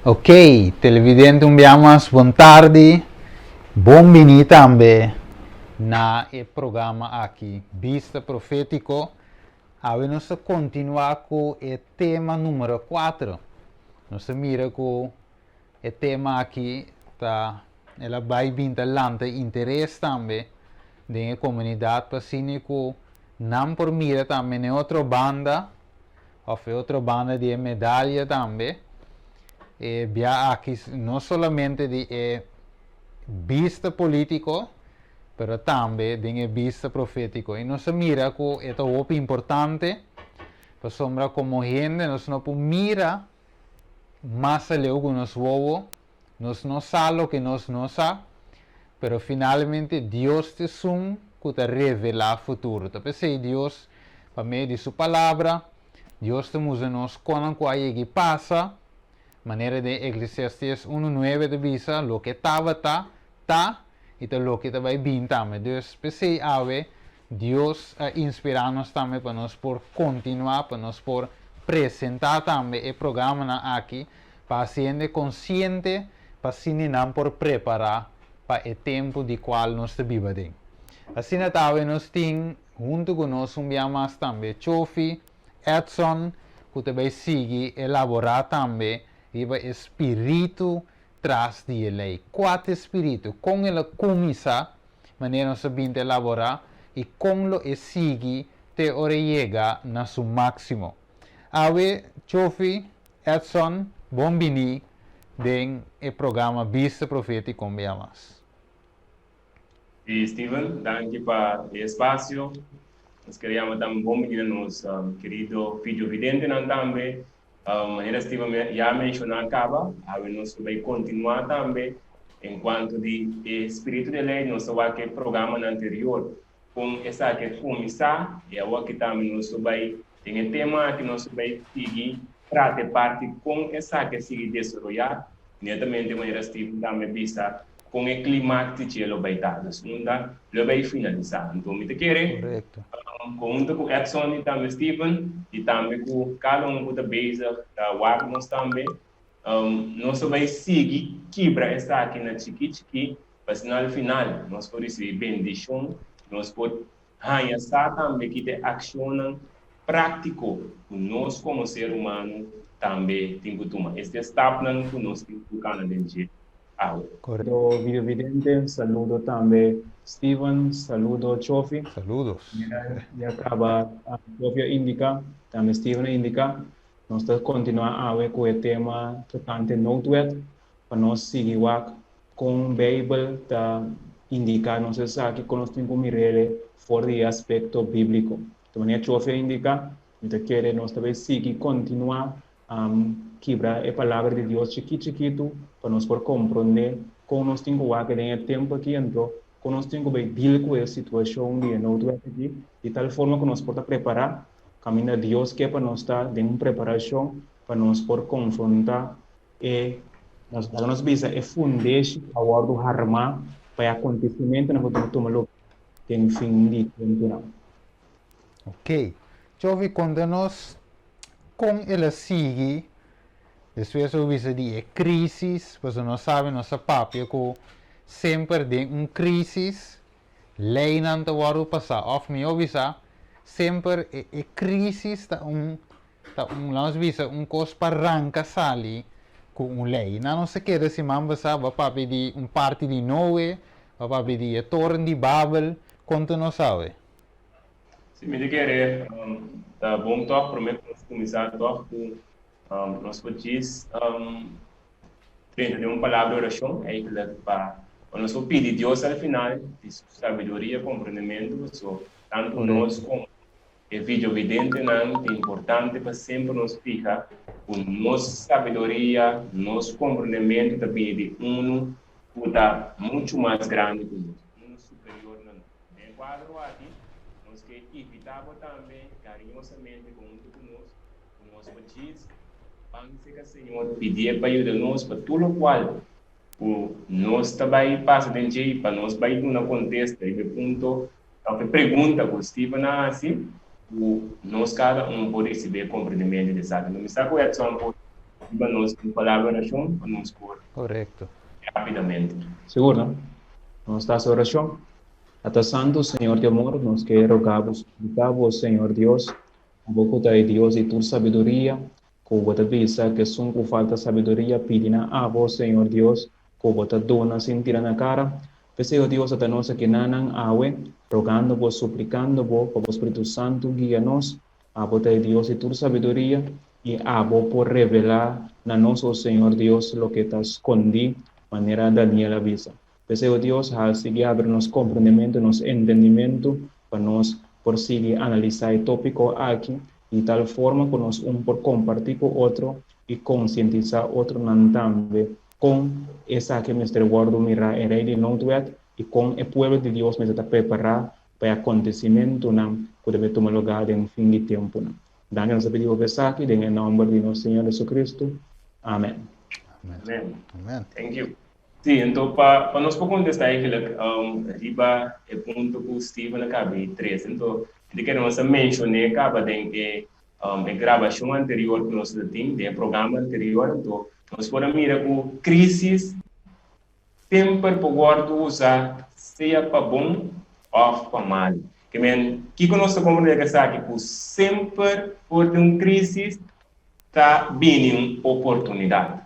Ok, televidente, un bia mas bon tardi. Bon bini tambe na e programa aki, Bista Profétiko. Awe nos ta kontinuá ku e tema número 4. Nos ta mira ku e tema aki ta el a bai bin ta lanta interes tambe den e komunidat pa asina ku nan por mira tambe na e otro banda òf e otro banda di e medalya tambe. E bia aki no solamente di e bista polítiko, pero tambe den e bista profétiko. I nos a mira ku e ta hopi importante, pasobra komo hende nos no por mira mas aleu ku nos wowo, nos no sa loke nos no sa, pero finalmente Dios ta esun ku ta revelá futuro. Ta p'esei Dios, pa medio di su Palabra, Dios ta mustra nos konan ku a yega i pasa, manera den Eklesiastés unu nuebe ta bisa, loke tabata, ta, i ta loke ta bai bin tambe. Dus, p'esei awe Dios a inspirá nos tambe pa nos por kontinuá, pa nos por presentá tambe e programanan aki pa hasi hende konsiente pa asina nan por prepará pa e tempu di kual nos ta biba den. Asina ta awe nos tin huntu ku nos un bia mas tambe Chofi Edson ku ta bai sigui elaborá tambe riba e spiritu tras di e lei. Kua ta e spiritu? Kon el a kuminsá? Manera nos a bin ta elaborá i kon lo e sigui te ora e yega na su máksimo. Awe, Chofi, Edson, bon biní den e programa Bista Profético un bia mas. Sí, Steven, danki pa e espasio. Nos kere yama tambe bon biní na nos kerido videovidentenan tambe. Manera Steven ya a menshoná kaba, awe nos lo bai kontinuá tambe en kuanto di e spiritu di lei. Nos a wak e programanan anterior kon esaki a kuminsá i awor aki tambe nos lo bai den e tema aki nos lo bai sigui trata e parti kon esaki a sigui desaroyá, netamente manera Steven tambe a bisa kon e klimak di dje lo bai ta. Dus unda lo bai finalisá. Anto mi ta kere Konhunto ku Edson i tambe Steven i tambe ku kada un ku ta bezig ta wak nos tambe, nos ta bai sigui kibra esaki na chikí chikí pa asina al final nos por risibí bendishon, nos por haña sa tambe ki ta e akshonnan práktiko ku nos komo ser humano tambe tin ku tuma. Esta e stapnan ku nos tin ku kana den dje. Awe. Saludo videovidente, saludo tambe Steven, saludo Chofi. Saludos. Mira, ya caba Chofi a indica, tambe Steven a indica. Nos ta continua awe cu e tema tocante noodwet, pa nos sigui wak con Bijbel ta indica nos esaki, con nos tin cu mirele for di e aspecto biblico. Di manera Chofi a indica, mi ta kere nos ta bay sigui continua Kibra e Palabra di Dios chikí chikitu pa nos por komprondé kon nos tin ku wak den e tempu akí, anto kon nos tin ku bai deal ku e situashon di e noodwet akí, di tal forma ku nos por ta prepará kaminda Dios ke pa nos ta den un preparashon pa nos por konfrontá e, nos laga nos bisa, e fundeshi ku a wòrdu harmá pa e akontesimentunan ku ta tuma lugar den fin di tempunan. Ok. Jovi, konta nos Kon el a sigui despues a bisa di e crisis, pasobra nos sabi nos a papia ku semper den un crisis leynan ta wòrdu pasá òf mihó bisa semper e e crisis ta un ta un lanos bisa un kos pa ranka sali ku un ley. Nan nos a keda siman pasá bo a papia di un parti di Noe, bo a papia di e toren di Babel, konta nos awe. Si, mi ta kere ta bon tòg promé ku nos kuminsá tòg ku nos por djis drenta den un palabra di orashon, eigentlik pa nos por pidi Dios al final di su sabiduria, komprendementu, pasobra tantu nos komo e videovidentenan ta importante pa semper nos fiha ku nos sabiduria, nos komprendementu ta bini di unu ku ta muchu mas grandi ku nos, unu superior na nos. Den e kuadro aki, nos ke invitá bo tambe kariñosamente huntu ku nos, ku nos por djis ban seka Señor pidié pa yuda nos pa tur lokual ku nos ta bai pasa den dje i pa nos bai duna kontesta riba e punto òf e pregunta ku Steven a hasi, ku nos kada un por risibí e komprendementu di esaki. No mi sa ku Edson por. Riba nos un palabra orashon pa nos por. Korekto. Rápidamente. Sigur no. Nos ta hasi orashon. Tata Santu, Señor di amor, nos ke roga bo, suplika bo, Señor Dios, abo ku ta e Dios di tur sabiduria, ku bo ta bisa ku esun ku falta sabiduria pidi na abo, Señor Dios, ku bo ta duna sin tira na kara. P'esei, o Dios, ata nos akinanan awe, rogando bo, suplikando bo, pa bo Spiritu Santu guia nos. Abo ta e Dios di tur sabiduria, i abo por revelá na nos, o Señor Dios, loke ta skondí, manera Daniel a bisa. P'esei, o Dios, hal sigui abri nos komprendementu, nos entendimentu, pa nos por sigui analisá e tópiko aki di tal forma ku nos un por kompartí ku otro i konsientisá otronan tambe kon esaki mester wòrdu mirá e Rei di Noodwet i kon e pueblo di Dios mester ta prepará pa e akontesimentunan ku ta bai tuma lugá den fin di tempunan. Danki nos ta pidi bo pa esaki den e nòmber di nos Señor Jesucristo. Amèn. Amèn. Amèn. Thank you. Sí, anto pa pa nos por kontestá eigenlijk riba e punto ku Steven a kaba di trese, anto mi ta kere nos a menshoné kaba den e e grabashon anterior ku nos ta tin, den e programa anterior, anto nos por a mira ku krísis Semper por wòrdu usá sea pa bon òf pa malu. Ke men, kiko nos ta komprendé ku esaki? Ku semper for di un krísis ta bini un oportunidat.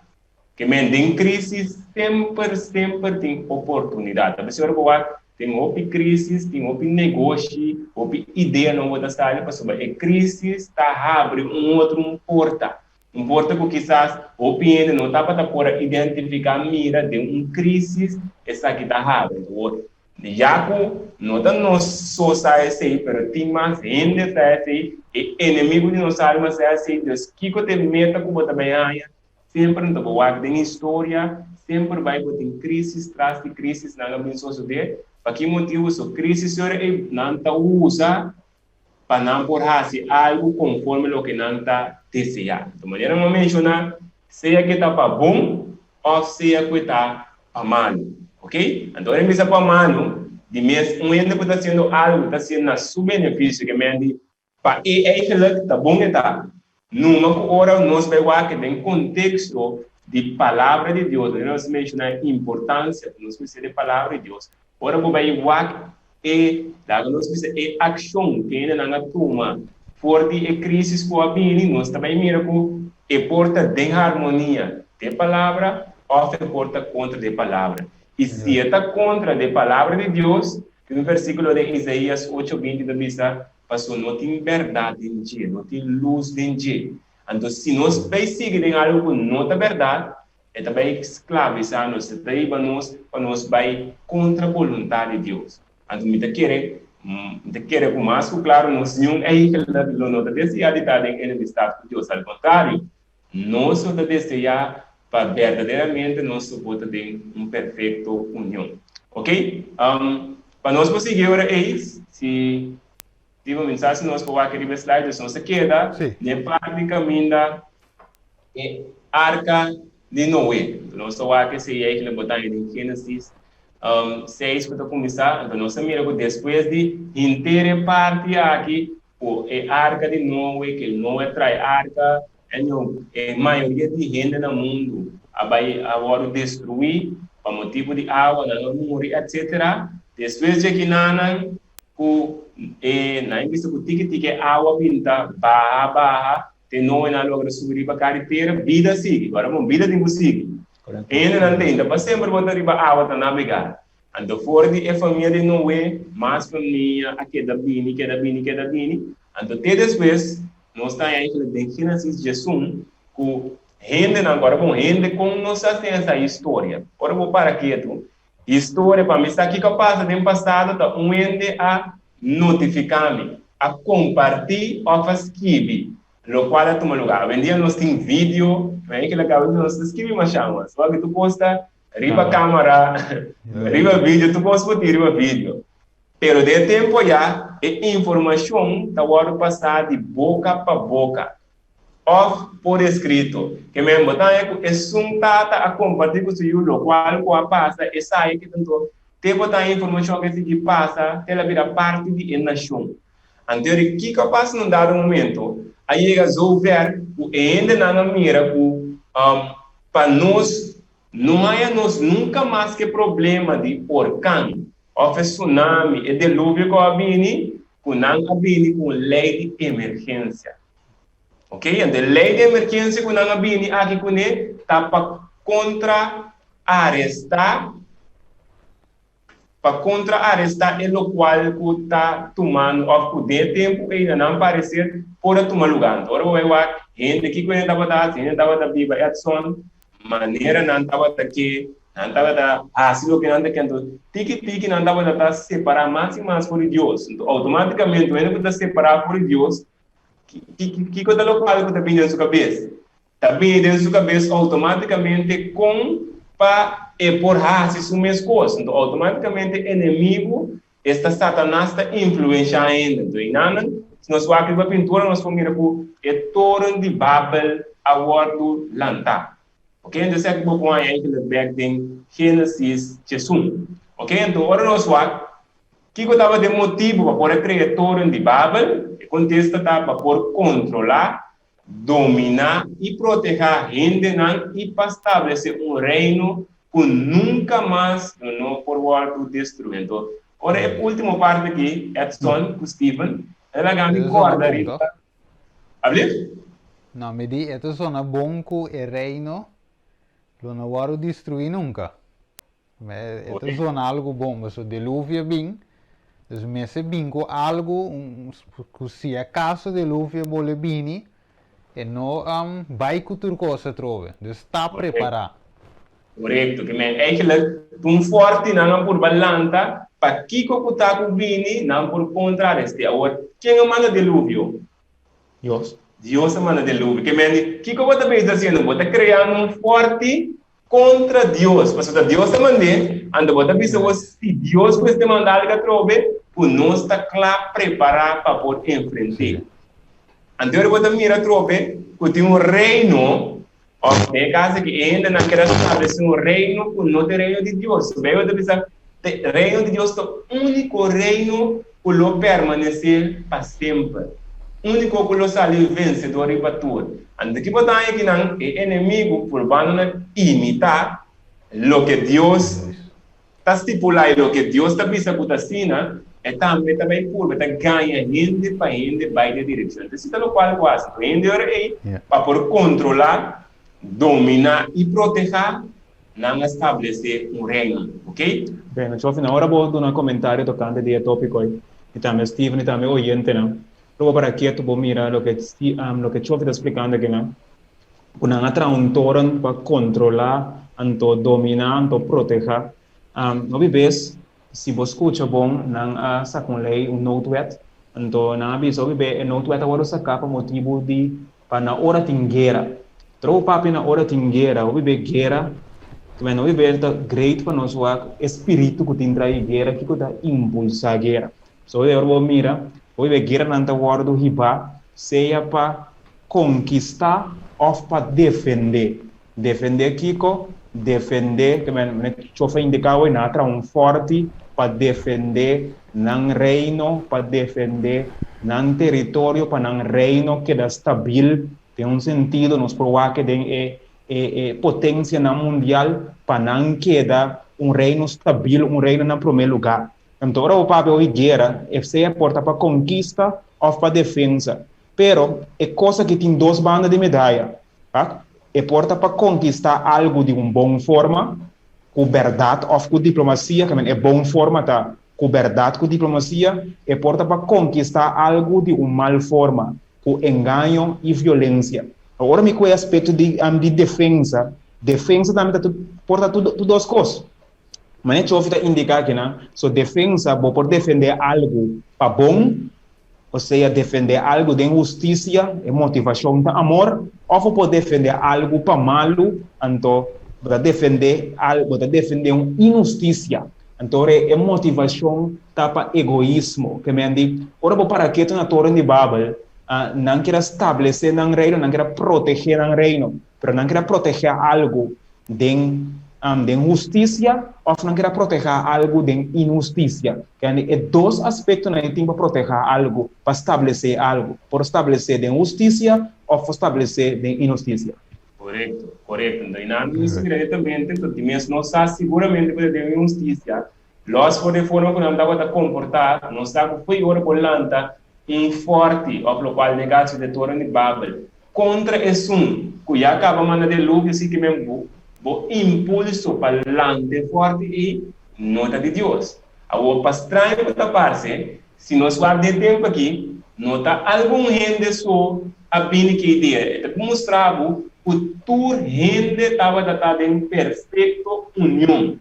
Ke men, den krísis semper, semper tin oportunidat. Ta p'esei ora bo wak tin hopi krísis, tin hopi negoshi, hopi idea nobo ta sali pasobra e krísis ta habri un otro un porta. Un porta ku kisas hopi hende no tabata por a identifiká mira den un krísis esaki ta habri. Awor, ya ku no ta nos so sa esei, pero tin mas hende sa esei, e enemigu di nos alma sa esei, dus kiko ta e meta ku bo ta bai haña? Semper no ta bo wak den historia, semper bai bo tin krísis tras di krísis nan a bin sosodé. Pa ki motibu? So krísis ora ei nan ta usa pa nan por hasi algu konforme loke nan ta deseá. Di manera mi a menshoná, sea ku e ta pa bon òf sea ku e ta pa malu. Oke? Anto ora mi bisa pa malu, di mes un hende ku ta hasiendo algu ta hasiendo na su benefisio, ke men di pa e eigenlijk ta bon e ta. Numa ku ora nos bai wak den konteksto di Palabra di Dios, manera nos a menshoná e importansia ku nos mester di Palabra di Dios, ora bo bai wak e, laga nos bisa, e akshon ku hendenan a tuma for di e krísis ku a bini, nos ta bai mira ku e por ta den harmonia ku e Palabra òf e por ta kontra di e Palabra. I si e ta kontra di e Palabra di Dios, tin un versíkulo den Isaías ocho binti ta bisa, Paso no tin bèrdat den dje, no tin lus den dje. Anto si nos bai sigui den algu ku no ta bèrdat, e ta bai sklabisá nos, e ta hiba nos pa nos bai kontra boluntat di Dios. Anto mi ta kere, mi ta kere ku mas ku klaru nos niun eigelik lo no ta deseá di ta den enemistat ku Dios. Al kontrario, nos lo ta deseá pa berdaderamente nos lo por ta den un perfekto union. Ok, pa nos por sigui ora ei, si Steven mi sa si nos por wak riba e slide, dus nos ta keda n'e parti kaminda e arka di Noe. Nos ta wak esei eigenlijk bo ta haña den Genesis seis ku ta kuminsá. Anto nos ta mira ku despues di henter e parti aki ku e arka di Noe, ke Noe trae arka, Año, e mayoria di hende na mundu a bai a wòrdu destruí pa motibu di awa, nan a muri, etsetera. Despues dje kinanan ku e nan a bisa ku tiki tiki e awa bin ta baha baha te Noe nan a logra subi riba kar di tera, bida sigui. Ora bon, bida tin ku sigui. E hendenan ta inda pa semper bo ta riba awa ta nabegá. Anto for di e famia di Noe, mas famia a keda bini, keda bini, keda bini. Anto te despues, nos ta haña eigenlijk den Génesis diesun ku hendenan, ku ora bon hende kon nos ta siña sa historia. Ora bo para ketu, historia pa mi sa kiko a pasa den pasado ta un hende a notifiká mi, a kompartí òf a skibi lokual a tuma lugá. Awendia nos tin video, mi a kila kaba di nos ta skibi masha mas. Wak tur kos ta Riba camara, riba video, tur cos por tin riba video. Pero den e tempo ya, e informacion ta wordo pasa di boca pa boca of por escrito. Ke men bo ta haña cu esun tata a comparti cu su yu locual cu a pasa, esaki ke tanto te bo ta haña informacion ke sigui pasa te el a bira parti di e nacion. Anto di kico a pasa na un dado momento, a yega zover cu e hendenan a mira cu. Pa nos no haya nos nunka mas ku e problema di orkan òf e tsunami, e deluvio ku a bini, ku nan a bini ku un lei di emergensia. Ok, anto e lei di emergensia ku nan a bini aki kuné ta pa kontra arestá pa kontra arestá e lokual ku ta tumando òf ku den e tempu ei na nan pareser por a tuma lugá. Anto ora bo bai wak hende kiko hende tabata hasi, hende tabata biba Edson manera nan tabata ke, nan tabata hasi loke nan ta ke, anto tiki tiki nan tabata ta separá mas i mas for di Dios. Anto outomátikamente un hende ku ta separá for di Dios, kiko ta lokual ku ta bini den su kabes? Ta bini den su kabes outomátikamente kon pa e por hasi su mes kos. Anto outomátikamente enemigu, esta Satanas, ta influenshá hende. Anto einanan, si nos wak riba pintura, nos por mira ku e toren di Babel a wòrdu lantá. Oke, anto esaki bo por haña eigenlijk bèk den Génesis diesun. Oke, anto ora nos wak kiko tabata e motibu pa por a krea e toren di Babel, e kontesta ta pa por kontrolá dominá i protehá hendenan i pa stablesé un reino ku nunka mas lo no por wòrdu destruí. Anto, ora e último parti akí, Edson ku Steven, a laga mi E ta zona kòrda bon, riba. tòg? Ablief? No, mi di e ta zona bon ku e reino lo no wòrdu destruí nunka. E ta zona algu bon, pasobra deluvio a bin, dus mester bin ku algu ku si akaso deluvio bole bini, e no bai ku tur kos atrobe. Dus ta prepará. Korekto, ke men eigenlijk ta un fòrti nan a purba lanta pa kiko ku ta ku bini nan por kontrarest'é. Awor, ken a manda deluvio? Dios. Dios a manda deluvio. Ke men di, kiko bo ta bezig hasiendo? Bo ta kreando un fòrti Kontra Dios, pasobra ta Dios ta mand'é, anto bo ta bisa bo si Dios mester manda algu atrobe, ku nos ta kla prepará pa por enfrent'é. Anto ora bo ta mira atrobe ku tin un reino, òf den e kas aki e hendenan kier a stablesé un reino ku no ta e reino di Dios. Beibel ta bisa, E reino di Dios ta úniko reino ku lo permanesé pa semper, úniko ku lo sali vensedor riba tur. Anto ki bo ta haña kinan? E enemigu purbando na imitá loke Dios ta stipulá i loke Dios ta bisa ku ta asina, e tambe ta bai purba, e ta gaña hende pa hende bai den e direkshon. Entonces, si ta lokual ku hasi ku hende ora ei pa por kontrolá, dominá i protehá, Nan a stablesé un reino, ok? Bueno, Chofi, na ora bo duna comentario tocante di e topico ei, y tambe Steven y tambe oyentenan, lo bo para ketu bo mira loke loke Chofi ta splicando akinan, cu nan a traha un toren pa controla, anto domina, anto proteha. Hopi bes, si bo scucha bon, nan a saca un ley, un noodwet, anto nan a bisa hopi be e noodwet a wordo saca pa motibu di Pa na ora tin guera. Trou papia na ora tin guera, hopi be guera, men hopi be ta great pa nos wak e spiritu ku tin tras di guera, kiko ta impulsa guera. So hopi ora bo mira, hopi be gueranan ta wòrdu hibá sea pa konkistá òf pa defendé. Defendé kiko? Defendé, ke men chofer indiká awor, nan a traha un fòrti pa defendé nan reino, pa defendé nan teritorio, pa nan reino keda stabil. Den un sentido nos por wak den e e potensianan mundial pa nan keda un reino stabil, un reino na promé lugá. Anto ora bo papia obi guera, e sea por ta pa konkista òf pa defensa. Pero e kos aki tin dos banda di medaya. Wak, e por ta pa konkistá algu di un bon forma, ku bèrdat òf ku diplomasia, ke men e bon forma ta ku bèrdat ku diplomasia, e por ta pa konkistá algu di un mal forma, ku engaño i violensia. Ora mi ku e aspekto di di defensa, defensa tambe ta por ta tur dos kos. Manera Chofi ta indiká akinan, so defensa bo por defendé algu pa bon, osea defendé algu den hustisia, e motivashon ta amor, òf bo por defendé algu pa malu, anto bo ta defendé al bo ta defendé un inhustisia, anto ora e motivashon ta pa egoismo. Ke men di, ora bo para ketu na Toren di Babel, nan kier a stablesé nan reino, nan kier a protegé nan reino, pero nan kier a protegé algu den den hustisia òf nan kier a protehá algu den inhustisia. Kende e dos aspektonan ei tin pa protehá algu, pa stablesé algu. Por stablesé den hustisia òf por stablesé den inhustisia. Korekto, korekto. Anto einan nos mira netamente, anto di mes nos sa siguramente ku ta den un hustisia, lòs for di e forma ku nan tabata komportá, nos sa ku fo'i ora bo lanta un fòrti òf lokual den e kaso di e toren di Babel kontra esun ku ya kaba manda deluvio, si ke men bo bo impulso pa lanta e fòrti ei no ta di Dios. Awor pa straño ku ta parse, Si nos wak den tempu aki, no ta algun hende so a bini ku e idea. E ta mustra bo ku tur hende tabata ta den perfekto union.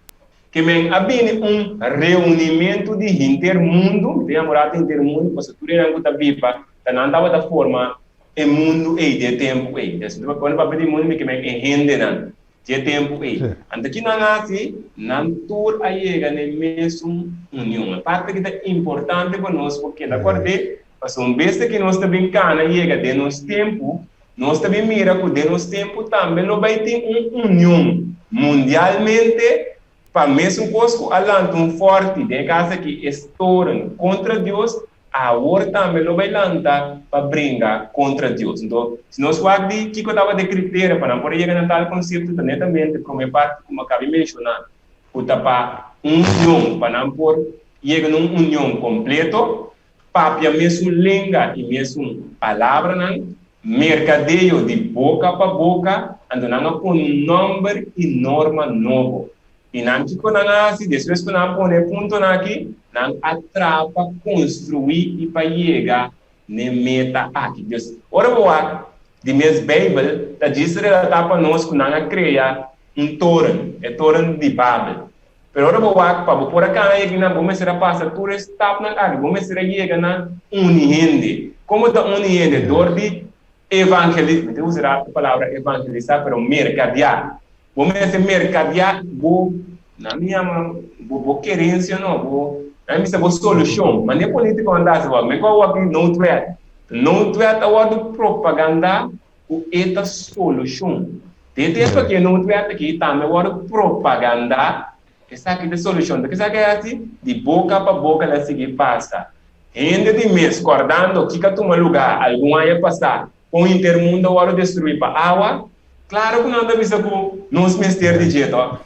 Ke men a bini un reunimentu di henter mundu, mi ta yama rato henter mundu pasobra tur esnan ku ta biba ta nan tabata forma e mundu ei den e tempu ei. Des mi ta pone papia di mundu mi ke men e hendenan. Dje tempu ei. Anto ki nan hasi? Nan tur a yega na e mesun union. E parti aki ta importante pa nos por keda kòrd'é, pasobra un bes ki nos ta bin kana yega den nos tempu, nos ta bin mira ku den nos tempu tambe lo bai tin un union mundialmente pa mesun kos ku a lanta un fòrti, den e kas aki e storen kontra Dios, Awor tambe lo bai lanta pa bringa kontra Dios. Anto, si nos wak di kiko tabata e kriterio pa nan por a yega na tal konsepto, ta netamente promé parti ku mi a kabi menshoná, ku ta pa un union, pa nan por yega na un union kompleto, papia mesun lenga i mesun palabranan, merkadeo di boka pa boka, anto nan a pone un nòmber i norma nobo. I nan kiko nan a hasi? Despues ku nan a pone e puntonan aki, nan a traha pa konstruí i pa yega n'e meta aki. Dus, ora bo wak di mes Beibel ta djis relatá pa nos ku nan a krea un toren, e toren di Babel. Pero ora bo wak, pa bo por a kana yega nan, bo mester a pasa tur e stapnan aki. Bo mester a yega na uni hende. Kon bo ta uni hende? Dor di evangelisá, mi ta usa e palabra evangelisá, pero merkadiá. Bo mester merkadiá bo, nan mi yama bo bo kerensia no, bo, nan mi bisa bo solushon. Mane politiko nan ta hasi wak? Mi ku a wak di noodwet. Noodwet a wòrdu propagandá ku e ta solushon. Den tempu aki e noodwet aki tambe a wòrdu propagandá esaki ta solushon. Ta kisa ke hasi? Di boka pa boka el a sigui pasa. Hende di mes kòrdando kiko a tuma lugá algun aña pasá Kon henter mundu a wòrdu destruí pa awa? Klaro ku nan ta bisa ku nos mester di dje, tòg?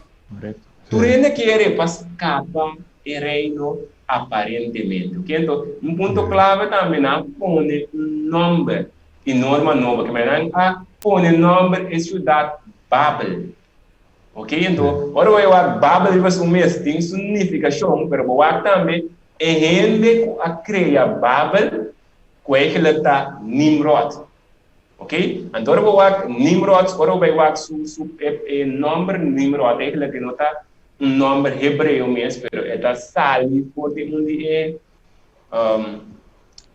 Tur hende kere pa skapa e reino aparentemente. Oke, anto un punto klave tambe nan a pone un nòmber i norma nobo. Ke manera nan a pone nòmber e siudat Babel. Oke, anto ora bo wak Babel riba su mes tin su nifikashon, pero bo wak tambe e hende ku a krea Babel Ku eigenlijk ta Nimrod. Ok? Anto ora bo wak Nimrod, ora bo bai wak su su e e nomber Nimrod eigenlijk e no ta un nomber hebreo mes, pero e ta sali for di un di e um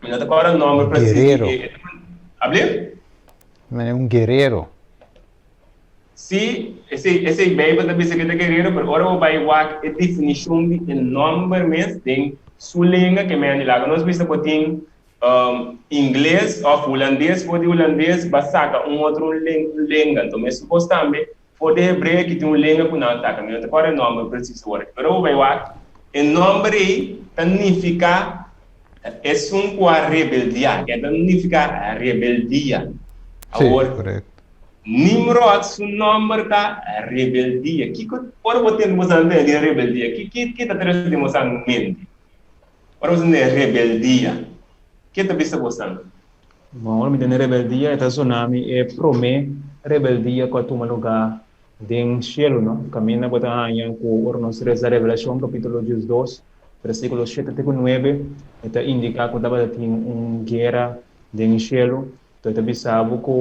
mi no ta kòrda nomber presis di Guerrero. e Ablief? Manera un guerrero. Sí, esei esei Beibel ta bisa ku e ta guerero, pero ora bo bai wak e definishon di e nòmber mes den su lenga ke mende laga nos bisa bo tin ingles òf hulandes for di hulandes ba saka un otro lenga anto mesun kos tambe for di hebreo ki tin un lenga ku nan a saka mi no ta kòrda e nòmber presis awor aki pero ora bo bai wak e nòmber ei ta nifiká esun ku a rebeldiá ke ta nifiká rebeldia awor. Nimrod su nomber ta rebeldia. Kiko ora bo tende boso a di rebeldia? Ki ki ki ta trese den boso mente? Ora boso tende rebeldia, ke ta bisa boso? Bon, ora mi tende rebeldia e ta sona mi e prome rebeldia ku a tuma lugá den shelu, no? Kaminda bo ta haña ku ora nos resa Revelashon kapítulo diesdos, versíkulo shete te ku nuebe, e ta indiká ku tabata tin un guera den shelu. Lo ta bisa bo ku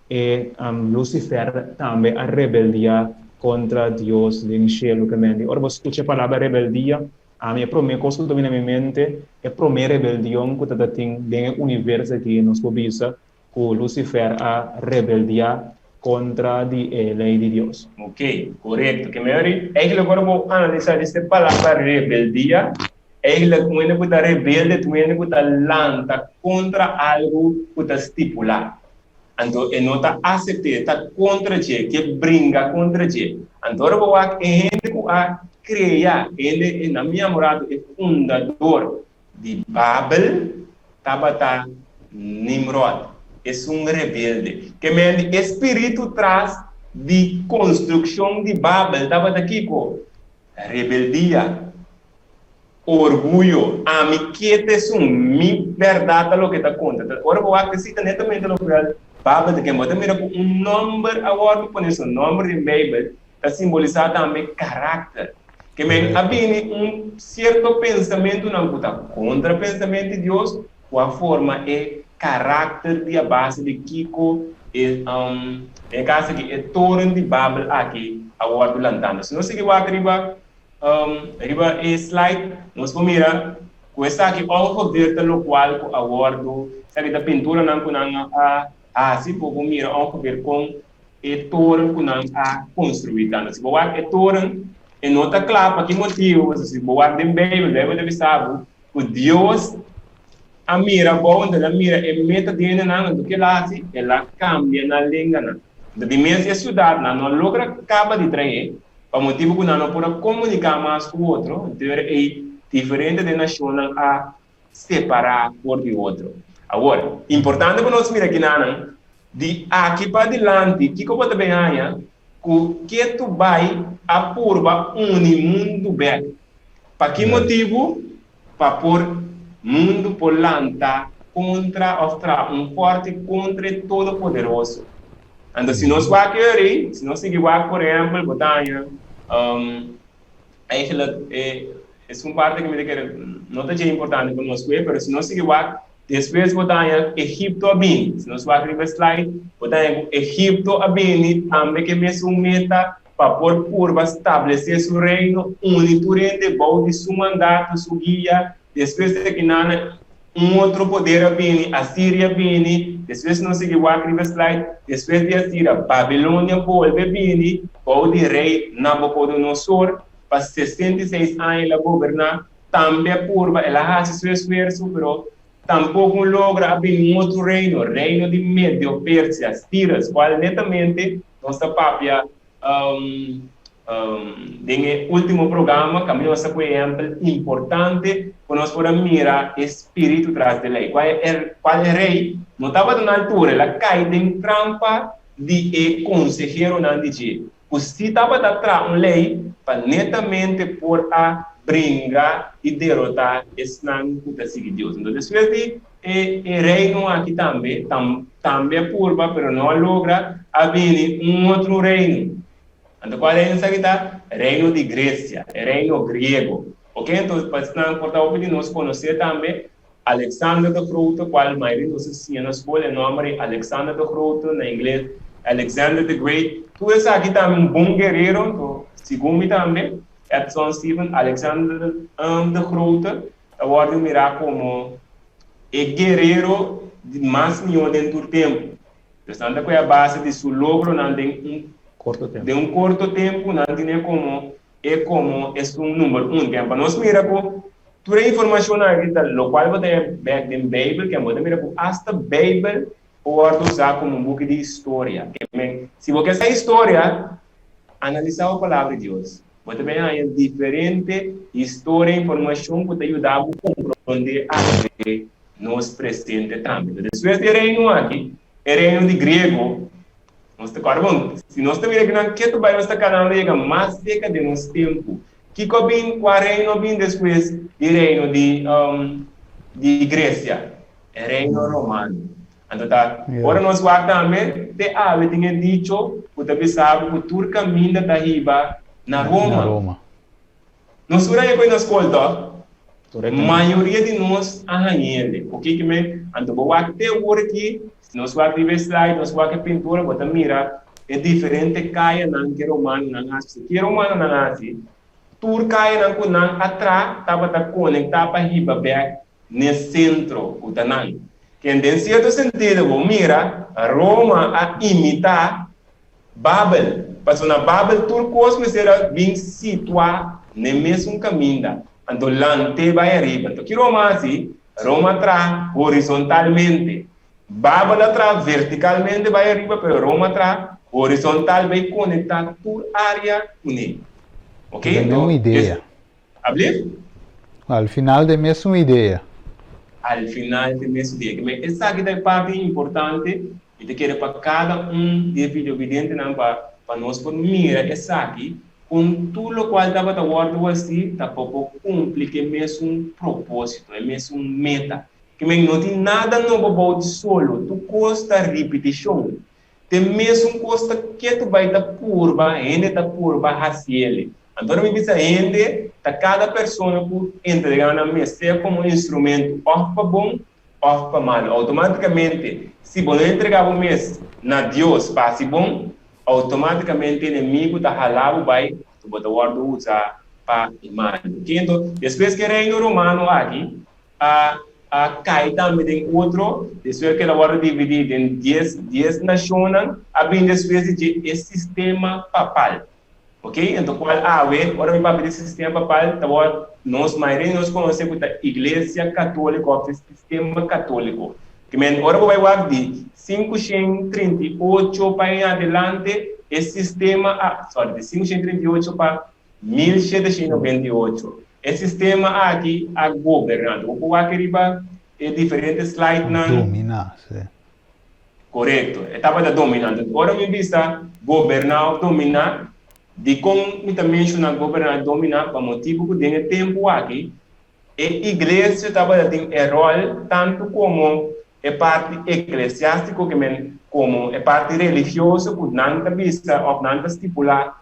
e Lucifer tambe a rebeldiá kontra Dios den shelu. Ke mente ora bo skucha e palabra rebeldia, ami e promé kos ku ta bini na mi mente, e promé rebeldion ku ta ta tin den e universo aki, nos por bisa ku Lucifer a rebeldiá kontra di e lei di Dios. Ok, korekto. Ke meri, eigenlijk ora bo analisá deste palabra rebeldia, Eigenlijk un hende ku ta rebelde ta un hende ku ta lanta kontra algu ku ta stipulá. Anto e no ta asept'é, e ta kontra dje, e ke bringa kontra dje. Anto ora bo wak e hende ku a krea, e hende, e na mi amorado, e fundador di Babel tabata Nimrod, esun rebelde. Ke mende e spiritu tras. di konstrukshon di Babel tabata kiko? Rebeldia, orguyo, ami ke ta esun, mi bèrdat ta loke ta konta. Ta ora bo wak esei ta netamente loke Babel ta ken. Bo ta mira ku un nòmber a wòrdu pone, so nòmber den Beibel ta simbolisá tambe karakter. Ke men a bini un sierto pensamentunan ku ta kontra pensamentu di Dios, ku a forma e karakter di a base di kiko e, den e kaso aki, e toren di Babel aki a wòrdu lantando. Si nos sigui wak riba riba e slide, nos por mira ku esaki ongeveer ta lokual ku a wòrdu, esaki ta pinturanan ku nan a hasi, bo por mira ongeveer kon e toren ku nan a konstruí ta. Si bo wak e toren, e no ta kla pa ki motibu, pasobra si bo wak den Beibel, Beibel ta bisa bo ku Dios a mira bo, anto el a mira e meta di hendenan, anto ke el a hasi? El a kambia nan lenganan. Anto di mes e siudatnan no a logra kaba di trae, pa motibu ku nan no por a komuniká mas ku otro, anto e ora ei diferente den nashonnan a separá for di otro. Awor, importante pa nos mira kinanan, di aki pa dilanti, kiko bo ta bin haña ku ketu bai a purba uni mundu bèk? Pa ki motibu? Pa por mundu por lanta kontra òf traha un fòrti kontra e Todopoderoso. Anto si nos wak e ora ei, si nos sigui wak, por ehèmpel, bo ta haña, Eigenlijk e esun parte ku mi ta kere no ta dje importante pa nos kue, pero si nos sigui wak, despues bo ta haña Egipto a bini. Si nos wak riba e slide, bo ta haña ku Egipto a bini tambe ku e mesun meta pa por purba stablesé su reino, uni tur hende bou di su mandato, su guia. Despues di akinan un otro poder a bini, Asiria a bini, despues nos sigui wak riba e slide, despues di Asiria, Babilonia bolbe bini bou di rei Nabucodonosor, pa 66 aña el a goberná, tambe a purba, el a hasi su esfuerso, pero tampoco un logra, a bini un otro reino, reino di Medio-Persia, Cyrus, cual netamente nos ta papia Den e último programa kaminda nos ta ku ehèmpel importante ku nos por a mira e spiritu tras di lei. Kual e kual e rei no tabata na altura, el a kai den trampa di e konseheronan di dje, ku si tabata traha un lei pa netamente por a bringa i derotá esnan ku ta sigui Dios. Enton despues di E e reino aki tambe, tam, tambe a purba, pero no a logra, a bini un otro reino. Anto cual reino esaki ta? Reino di Grecia, e reino griego. Ok, entonces pa esnan por ta hopi di nos conoce tambe Alexander de Grote, cual mayoria di nos a siña na scol e nomber di Alexander de Grote, na ingles Alexander the Great. Tur esaki tambe un bon guerero, anto segun mi tambe, Edson Steven, Alexander de Grote, ta wòrdu mirá komo e guerero di mas mihó den tur tempu. Pues nan ta kohe a base di su logronan den un Korto tempu. den un korto tempu nan tine komo e komo esun number un. Ken pa nos mira ku tur e informashonnan aki ta lokual bo ta haña bèk den Beibel, ken bo ta mira ku asta Beibel por wòrdu usá komo un buki di historia. Ke men, si bo ke sa historia, analisá bo Palabra di Dios. Bo ta bin haña diferente historia i informashon ku ta yuda bo komprondé awe nos presente tambe. Despues di e reino aki, e reino di griego, nos ta kòrda bon, si nos ta mira kinan ketu bai nos ta kanando yega mas serka den nos tempu. Kiko a bin, kua reino a bin despues di reino di di Gresia? E reino romano. Anto ta ora nos wak tambe, te awe tin e dicho ku ta bisa bo ku tur kaminda ta hiba na Roma. Nos tur a haña ku e na skol tòg? Mayoria di nos a hañ'el. Oke ki men? Anto bo wak te awor aki, si nos wak riba e slide, nos wak e pintura, bo ta mira e diferente kayanan ku e romanonan hasi. Ke e romanonan hasi? Tur kayanan ku nan a traha tabata konektá pa hiba bèk n'e sentro ku ta nan. Ken den sierto sentido bo mira Roma a imitá Babel, pasobra na Babel tur kos mester a bin situá n'e mesun kaminda, anto lant'é bai ariba. Anto ki Roma a hasi? Roma a traha horizontalmente. Babel a traha vertikalmente bai ariba, pero Roma a traha horizontal bai konektá tur área kuné. Oke? Dende un idea. Ablief? Al final de mesun idea. Al final de mesun idea. Keme esaki ta e parti importante, mi ta kere pa kada un di e videovidentenan pa. Pa nos por mira esaki, kon tur lokual tabata wòrdu hasí ta pa por kumpli ku e mesun propósito, e mesun meta. Ke men no tin nada nobo bou di solo, tur kos ta ripitishon. Te mesun kos ta ketu bai ta purba, hende ta purba hasiele. Anto ora mi bisa hende, ta kada persona ku entregá nan mes, sea komo instrumento òf pa bon òf pa malu. Outomátikamente, si bo no entregá bo mes na Dios pa hasi bon, outomátikamente enemigu ta halá bo bai, anto bo ta wòrdu usá pa e malu. Kendo, despues ku e Reino Romano aki a a kai tambe den otro, despues ku el a wòrdu dividí den dies dies nashonnan, a bini despues di dje e sistema papal. Ok, anto kual awe, ora mi papia di sistema papal, ta wòrdu, nos mayoria di nos konosé ku ta Iglesia Katóliko òf e sistema katóliko. Ke men, ora bo bai wak di 538 pa en adelante, e sistema a, sorry, di 538 pa 1798, e sistema aki a goberná. Anto bo por wak riba e diferente slide-nan. Dominá, sí. Korekto, e tabata dominante. Ora mi bisa goberná òf dominá, dikon mi ta menshoná goberná i dominá? Pa motibu ku den e tempu aki e iglesia tabata tin e ròl tantu komo e parti eklesiástiko ke men komo e parti religioso ku nan ta bisa òf nan ta stipulá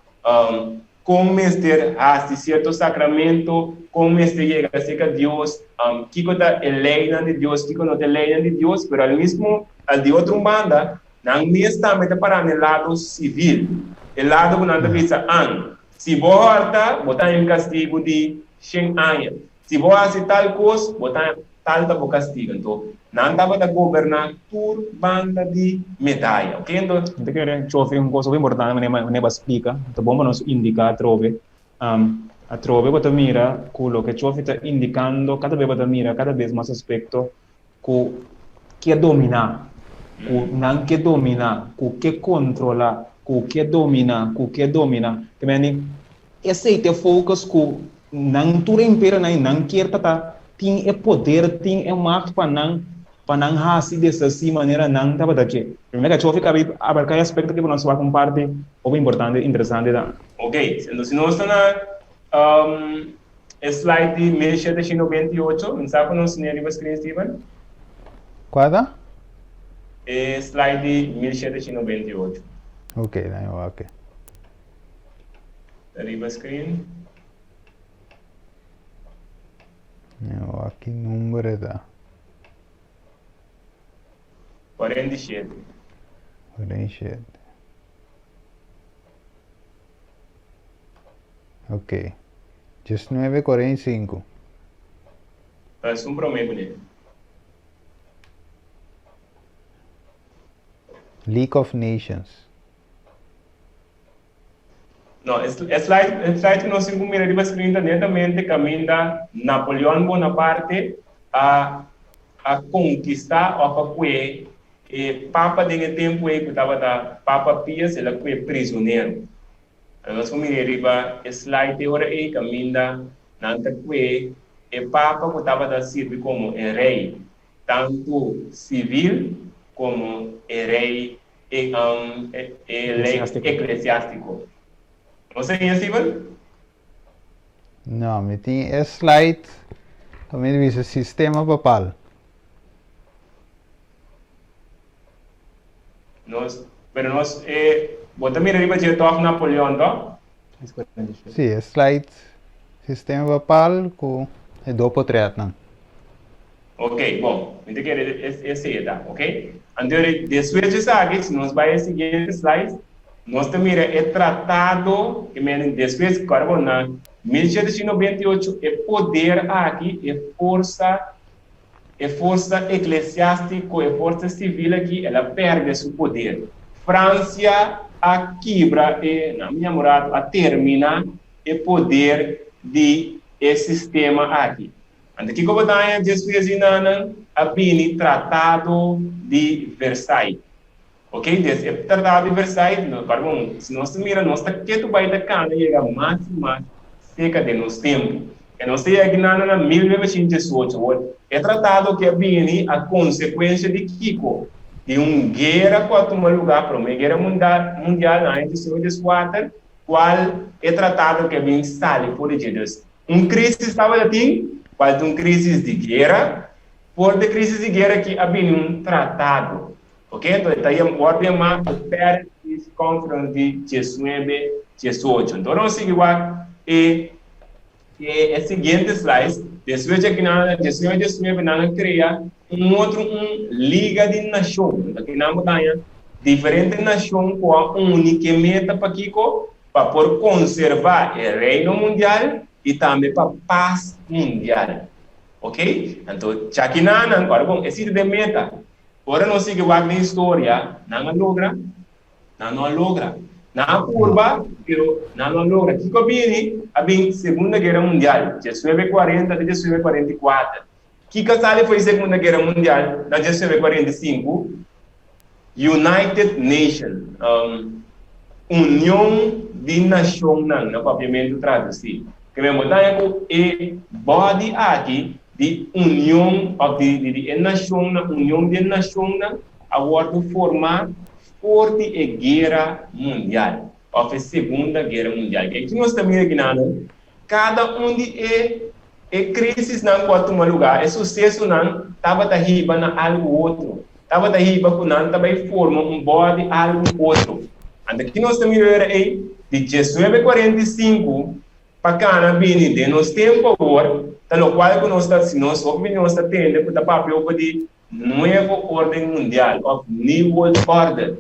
Kon mester hasi sierto sakramento, kon mester yega serka Dios, kiko ta e leinan di Dios, kiko no ta e leinan di Dios, pero al mismo, al di otro un banda, nan mes tambe ta pará na e lado sivil, e lado ku nan ta bisa, An, si bo hòrta, bo ta haña un kastigu di shen aña, Si bo hasi tal kos, bo ta tal ta bo kastigu. Anto, nan tabata goberná tur banda di medaya. Oke, anto. Mi ta kere chofi un kos hopi importante manera manera bo a splika. Ta bon pa nos indiká atrobe. Atrobe bo ta mira ku loke chofi ta indikando kada bes bo ta mira kada bes mas aspekto ku ke dominá, ku nan ke dominá, ku ke kontrolá, ku ke dominá, ku ke dominá. Te mende Esei ta e focus ku nan tur e imperionan ei nan kier ta ta tin e poder, tin e macht pa nan pa nan hasi deshasí manera nan tabata ke. Primera ke Chofi kabi abarká e aspekto aki pa nos wak un parti hopi importante i interesante ta. Ok, entonces si nos ta na e slide di 1798, mi sa ku nos tene riba screen Steven? Kua ta? E slide di 1798. Ok, dan yo wak e. Riba screen. No, aki number e ta. 47. 47. Ok. 19:45. Ta esun prome kuné. League of Nations. No, e slide, e slide ku nos tin ku mira riba screen ta netamente kaminda Napoleon Bonaparte a a konkistá òf a kue e papa den e tempu ei ku tabata Papa Pius, el a kue prizonero. Anto nos por mira riba e slide e ora ei kaminda nan ta kue e papa ku tabata sirbi komo e rei, tantu sivil komo e rei e e lei eklesiástiko. Nos a haña, Steven? No, mi tin e slide kaminda bisa sistema papal. Nos, pero nos e, bo ta mira riba dje tòg Napoleon, tòg? Sí, e slide sistema papal ku e do potretnan. Ok, bon, mi ta kere esei e ta, ok? Anto despues di esaki, si nos bai e siguiente slide, nos ta mira e tratado, ke menen despues, kòrda bo, na 1798 e poder aki, e forsa, e forsa eklesiástiko, e forsa sivil aki, el a pèrdè su poder. Fransia a kibra e, na mi yama a terminá e poder di e sistema aki. Anto kiko bo ta haña despues di nanan a bini Tratado di Versailles? Ok, des e Tratado di Versailles, no, pardon, si nos ta mira nos ta ketu bai ta kana yega mas i mas seka den nos tempu. E nos ta yega kinan na 1918. Awor, e tratado ke a bini a konsekuensia di kiko? Di un guera ku a tuma lugá, Promé Guera Mundial na aña 1914, kual e tratado ke bin sali for di dje. Dus, un krísis tabata tin, kual ta un krísis di guera, for di e krísis di guera aki a bini un tratado. Ok, anto e ta wòrdu yamá e Paris Peace Conference di diesnuebe diesocho. Anto nos sigui wak e e siguiente slides. Despues dje kinan na diesnuebe diesnuebe nan a krea un otro un liga di nashon. Anto kinan bo ta haña diferente nashon ku a uni ke meta pakiko? Pa por konservá e reino mundial i tambe pa pas mundial. Ok, anto djakinan nan, ora bon, e sirbi e meta. Ora nos sigui wak den historia, nan a logra? Nan no a logra. Nan a purba, pero nan no a logra. Kiko a bini? A bin Segunda Guera Mundial, diesnuebe kuarenta te diesnuebe kuarenta i kuater. Kiko a sali for di Segunda Guera Mundial na diesnuebe kuarenta i sinku? United Nation, Union di Nashonnan na papiamentu tradusí. Ke men bo ta haña ku e body aki di union òf di di e nashonnan, union di e nashonnan a wòrdu formá for di e guera mundial òf e segunda guera mundial. Ke ki nos ta mira kinanan? Kada un di e e krisisnan ku a tuma lugá, e susesonan tabata hiba na algu otro, tabata hiba ku nan ta bai forma un body algu otro. Anto ki nos ta mira ora ei? Di diesnuebe 45 pa kana bini den nos tempu awor, ta lokual ku nos ta, si nos hopi di nos ta tende ku ta papia over di Nuevo Orden Mundial òf New World Order,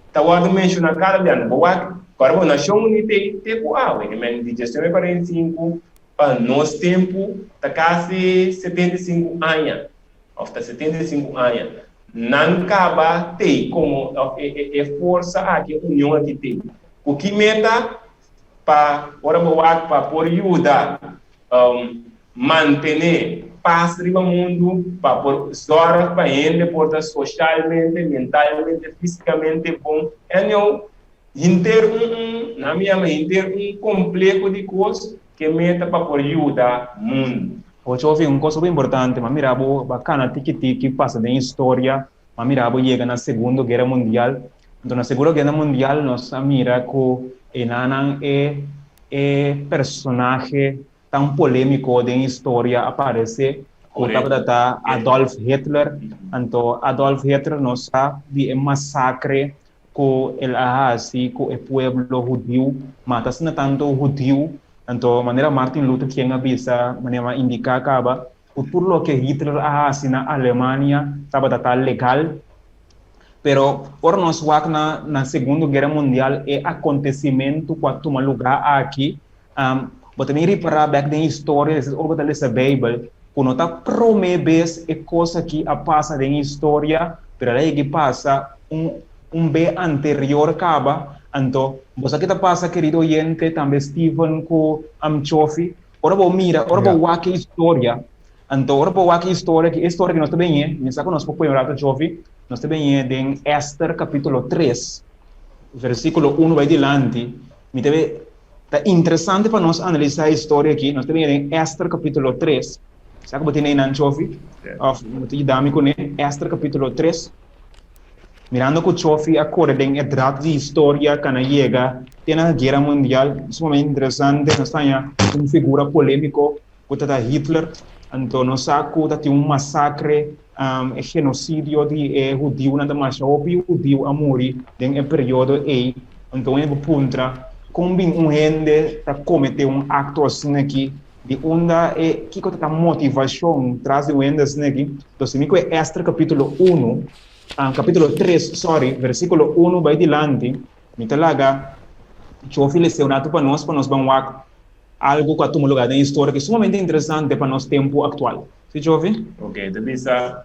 ta wòrdu menshoná kada bia. No por wak ku ora bo Nashon Uní te te ku awe, e men di diesnuebe 45 pa nos tempu ta kasi 75 aña òf ta 75 aña. Nan kaba tei komo òf e e e forsa aki, e union aki tei. Ku ki meta? Pa ora bo wak pa por yuda mantené pas riba mundu, pa por zòrg pa hende por ta soshalmente, mentalmente, físikamente bon. Anyhow, henter un un, nan mi yama henter un kompleho di kos ke meta pa por yuda mundu. Ochofi, un kos hopi importante, m'a mira bo ba kana tiki tiki pasa den historia, m'a mira bo yega na Segundo Guera Mundial. Anto na Segundo Guera Mundial nos a mira ku enanan e e personahe tan polémiko den historia a parese ku tabata ta Adolf Hitler. Anto Adolf Hitler nos sa di e masakre ku el a hasi ku e pueblo hudiu, mata asina tantu hudiu. Anto manera Martin Luther King a bisa, manera a indiká kaba, ku tur loke Hitler a hasi na Alemania tabata ta legal. Pero ora nos wak na na Segundo Guera Mundial e akontesimentu ku a tuma lugá aki, bo ta bin ripará bèk den historia, esei ora bo ta lesa Beibel, ku no ta promé bes e kos aki a pasa den historia, pero el a yega pasa un un be anterior kaba. Anto, bo sa ke ta pasa, kerido oyente, tambe Steven ku Chofi, ora bo mira, ora bo wak e historia, Anto ora bo wak e historia aki, e historia ki nos ta beñ'é, mi sa ku nos por pone un rato Jovi, nos ta beñ'é den Ester kapítulo tres, versíkulo uno bai dilanti. Mi ta be, ta interesante pa nos analisá e historia aki, nos ta beñ'é den Ester kapítulo tres. Sa ku bo tene einan Jovi? Òf bo ta yuda mi kuné? Ester kapítulo tres. Mirando ku Chofi a kore den e draad di historia kana yega te na Guera Mundial, sumamente interesante, nos ta haña un figura polémiko ku ta ta Hitler, anto nos sa ku ta tin un masakre, e genosidio di e hudiunan ta masha hopi hudiu a muri den e periodo ei, anto un hende por puntra kon bin un hende ta kometé un akto asina aki, di unda e kiko ta ta motivashon tras di un hende asina aki, entonces si mi kohe Ester kapitulo uno, kapitulo tres sorry, versikulo uno bai dilanti, mi ta laga Chofi lesa un ratu pa nos pa nos ban wak Algu ku a tuma lugá den historia ku e sumamente interesante pa nos tempu aktual. Si, Jovi? Oke, ta bisa,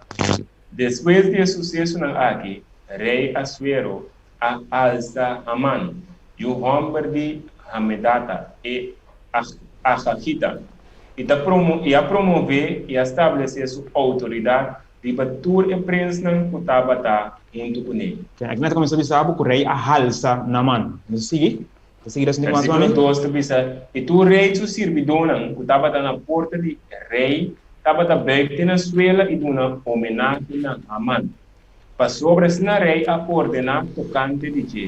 Despues di e susesonan aki, rei Asuero a alsa Haman, yu hòmber di Hamedata, e Agagita, i ta i a promové i a stablesé su outoridat riba tur e prensnan ku tabata huntu kuné. Aki nan ta kuminsá bisa bo ku rei a halsa Naman. Nos a sigui. Ta sigui respondi mas Versíkulo dos ta bisa, I tur rei su sirbidónan ku tabata na porta di e rei tabata bùig te na suela i duna homenahe na Haman. Pasobra asina rei a ordená tokante di dje.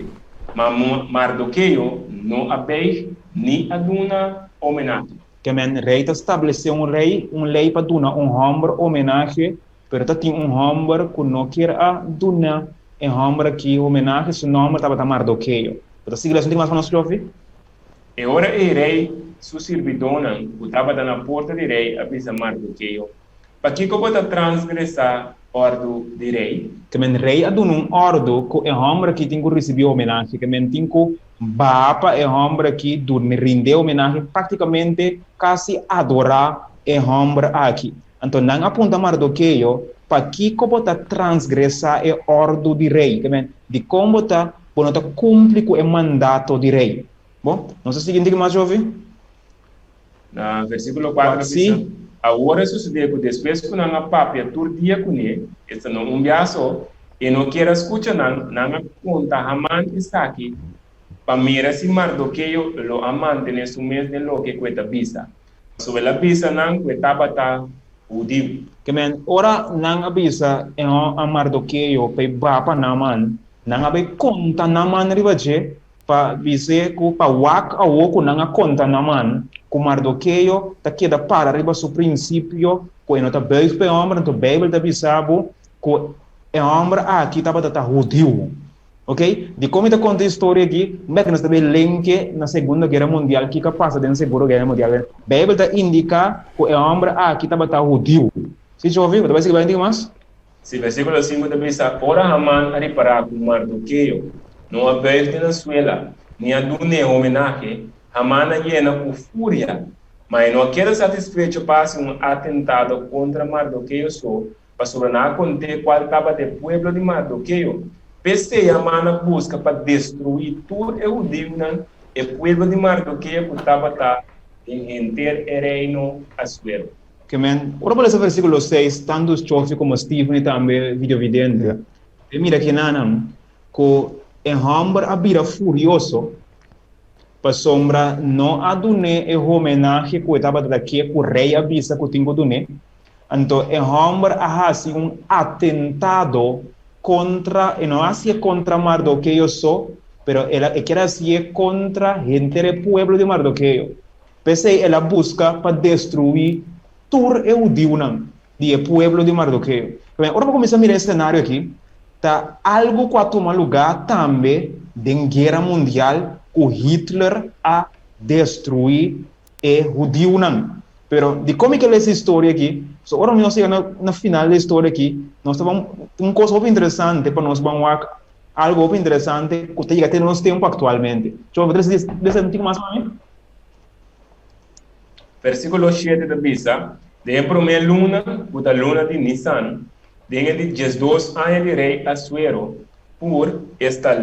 Ma Mardokeo no a beig ni a duna homenahe. Ke men, rei ta stablesé un rei, un lei pa duna un hòmber homenahe, pero ta tin un hòmber ku no kier a duna e hòmber akí homenahe, su nòmber tabata Mardokeo. Bo ta sigui lesa un tiki mas pa nos, Jofi? E ora ei rei su sirbidónan ku tabata na porta di rei a bisa Mardokeo, Pakiko bo ta transgresá òrdu di rei? Ke men rei a duna un òrdu ku e hòmber akí tin ku risibí homenahe, ke men tin ku baha pa e hòmber akí durmi rind'é homenahe, práktikamente kasi adorá e hòmber akí. Anto nan a punta Mardokeo, Pakiko bo ta transgresá e òrdu di rei? Ke men, dikon bo ta bo no ta kumpli ku e mandato di rei? Bo, nos ta sigui un tiki mas, Jovi? Na versíkulo kuater a bisa, Awor a susedé ku despues ku nan a papia tur dia kuné, esta no un bia so, e no kier a skucha nan, nan a konta Haman esaki pa mira si Mardokeo lo a mantené su mes den loke ku e ta bisa, pasobra el a bisa nan ku e tabata hudiu. Ke men, ora nan a bisa e a Mardokeo pa e ba pa Naman, nan a bai konta Naman riba dje, Pa bis'é ku pa wak awor ku nan a konta Naman ku Mardokeo ta keda para riba su prinsipio ku e no ta buig pa e hòmber, anto Beibel ta bisa bo ku e hòmber aki tabata ta hudiu. Oke, dikon mi ta konta e historia aki? Bek nos ta bai lenke na Segundo Guera Mundial kiko a pasa den Segundo Guera Mundial. Beibel ta indiká ku e hòmber aki tabata hudiu. Si, Jovi, bo ta bai sigui bai un tiki mas? Si, versíkulo sinku ta bisa, Ora Haman a ripará ku Mardokeo no a buig den na suela ni a dun'é homenahe, Haman a yena ku furia. Ma e no a keda satisfecho pa hasi un atentado kontra Mardokeo so, pasobra nan a kont'é kual tabata e pueblo di Mardokeo. P'esei Haman a buska pa destruí tur e hudiunan, e pueblo di Mardokeo ku tabata den henter e reino Asuero. Ke men, ora bo lesa versíkulo seis, tantu Chofi komo Steven i tambe videovidente, e mira kinanan ku e hòmber a bira furioso pasobra no a dun'é e homenahe ku e tabata ta ke ku rei a bisa ku tin ku dun'é. Anto e hòmber a hasi un atentado kontra, e no a hasié kontra Mardokeo so, pero el a e kier hasié kontra henter e pueblo di Mardokeo. P'esei el a buska pa destruí tur e hudiunan di e pueblo di Mardokeo. Ora bo kuminsá mira e senario akí, ta algu ku a tuma lugá tambe den Guera Mundial ku Hitler a destruí e hudiunan. Pero dikon mi ke lesa e historia akí? Pasobra ora nos yega na final di e historia akí, nos ta ban un kos hopi interesante pa nos ban wak algu hopi interesante ku ta yega te na nos tempu aktualmente. Chon, bo ta lesa un tiki mas pa mi? Versíkulo shete ta bisa, Den e promé luna, ku ta luna di Nisan, den e di diesdos aña di rei Asuero, Pur, esta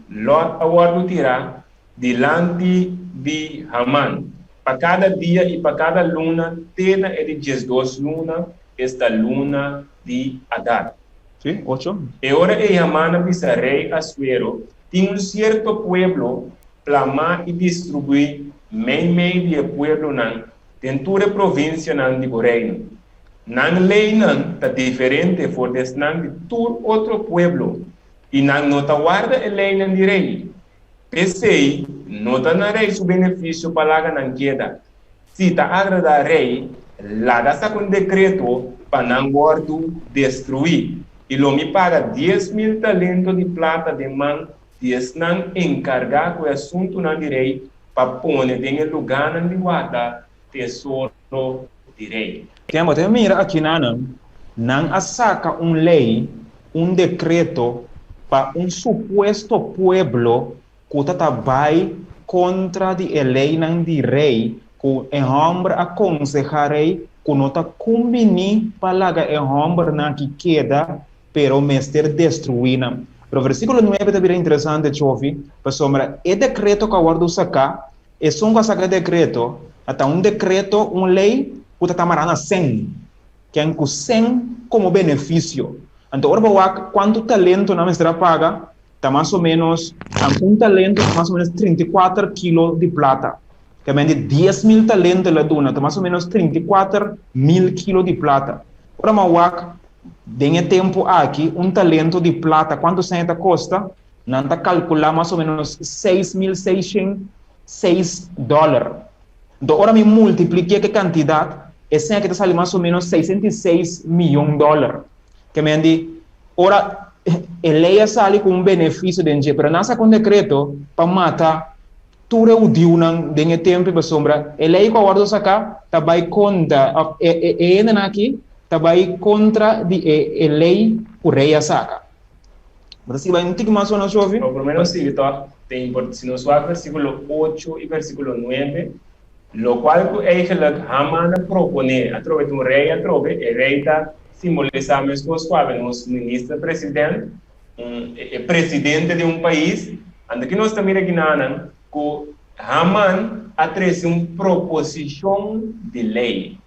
lòt a wòrdu tirá dilanti di Haman, pa kada dia i pa kada luna te na e di diesdos luna, esta luna di Adar. Sí, ocho. E ora ei Haman a bisa rei Asuero, Tin un sierto pueblo plamá i distribuí meimei di e pueblonan den tur e provinsianan di bo reino. Nan leinan ta diferente for di esnan di tur otro pueblo, i nan no ta warda e leinan di rei. P'esei, no ta na rei su benefisio pa laga nan keda. Si ta agradá rei, laga saka un dekreto pa nan wòrdu destruí, i lo mi paga 10,000 talento di plata den man di esnan enkargá ku e asuntunan di rei pa pone den e lugánan di warda tesoro di rei. Tempo ta mira akinanan, nan a saka un lei, un dekreto pa un supuesto pueblo ku ta ta bai kontra di e leinan di rei, ku e hòmber a konsehá rei ku no ta kumbiní pa laga e hòmbernan aki keda, pero mester destruí nan. Pero versíkulo nuebe ta bira interesante, Chofi, pasobra e dekreto ku a wòrdu saká, esun ku a saka e dekreto, a ta un dekreto, un lei, ku ta tamará na sen, ken ku sen komo benefisio. Anto ora bo wak kuantu talento nan mester a paga, ta mas o ménos, un talento ta mas o ménos 34 kilo di plata. Ta mende 10,000 talento el a duna, ta mas o ménos 34,000 kilo di plata. Ora mi a wak. Den e tempu aki, un talento di plata kuantu sèn e ta kosta? Nan ta kalkulá mas o ménos 6606 dòler. Anto ora mi multipliké ku e kantidat, e sèn aki ta sali mas o ménos 606 miyon dòler. Ke men di, ora e lei a sali ku un benefisio den dje, pero nan a saka un dekreto pa mata tur e hudiunan den e tempu pasobra e lei ku a wòrdu saká ta bai kontra, òf e e hendenan aki ta bai kontra di e e lei ku rei a saka. Bo ta sigui bai un tiki mas ora nos shofi? Bo promé nos sigui tòg, ta import si nos wak versíkulo ocho i versíkulo nuebe, lokual ku eigenlik Haman a proponé atrobe ta un rei atrobe, e rei ta simbolisá meskos ku awe nos minister president, un e presidente di un pais, anto ki nos ta mira kinanan ku Haman a trese un proposishon di lei.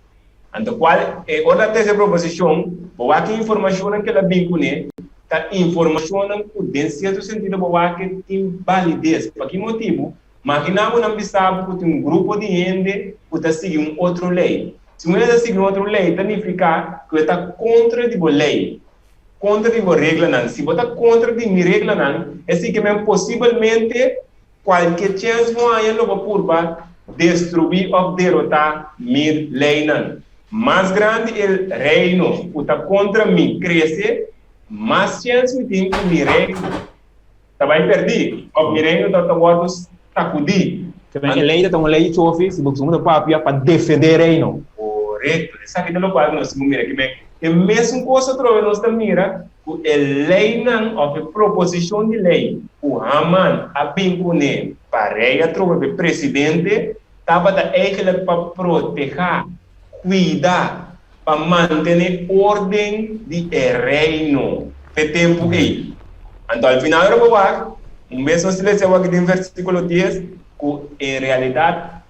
Anto kual e ora a trese e proposishon, bo wak e informashonnan ku el a bin kuné ta informashonnan ku den sierto sentido bo wak ke tin balides. Pa ki motibu? Maginá bo nan bisa bo ku tin un grupo di hende ku ta sigui un otro lei. Si un hende ta sigui un otro lei ta nifiká ku e ta kontra di bo lei. Kontra di bo reglanan. Si bo ta kontra di mi reglanan, esei ke men posibelmente kualke chèns bo haña lo bo purba destruí òf derotá mi leinan. Mas grandi e reino ku ta kontra mi krese, mas chèns mi tin ku mi reino ta bai pèrdí òf mi reino ta ta wòrdu sakudí. Ke men e lei ta un lei chofi si bo kustumber ta papia pa defendé e reino. Korekto. Esaki ta lokual ku nos tin ku mira. Ke men e mesun kos atrobe nos ta mira ku e leinan òf e proposishon di lei ku Haman a bin kuné pa rei atrobe pa e presidente tabata eigentlik pa protehá, kuida, pa mantené órden di e reino p'e tempu ei. Anto al final ora bo wak, un bes nos lesa awor aki den versíkulo dies ku en realidat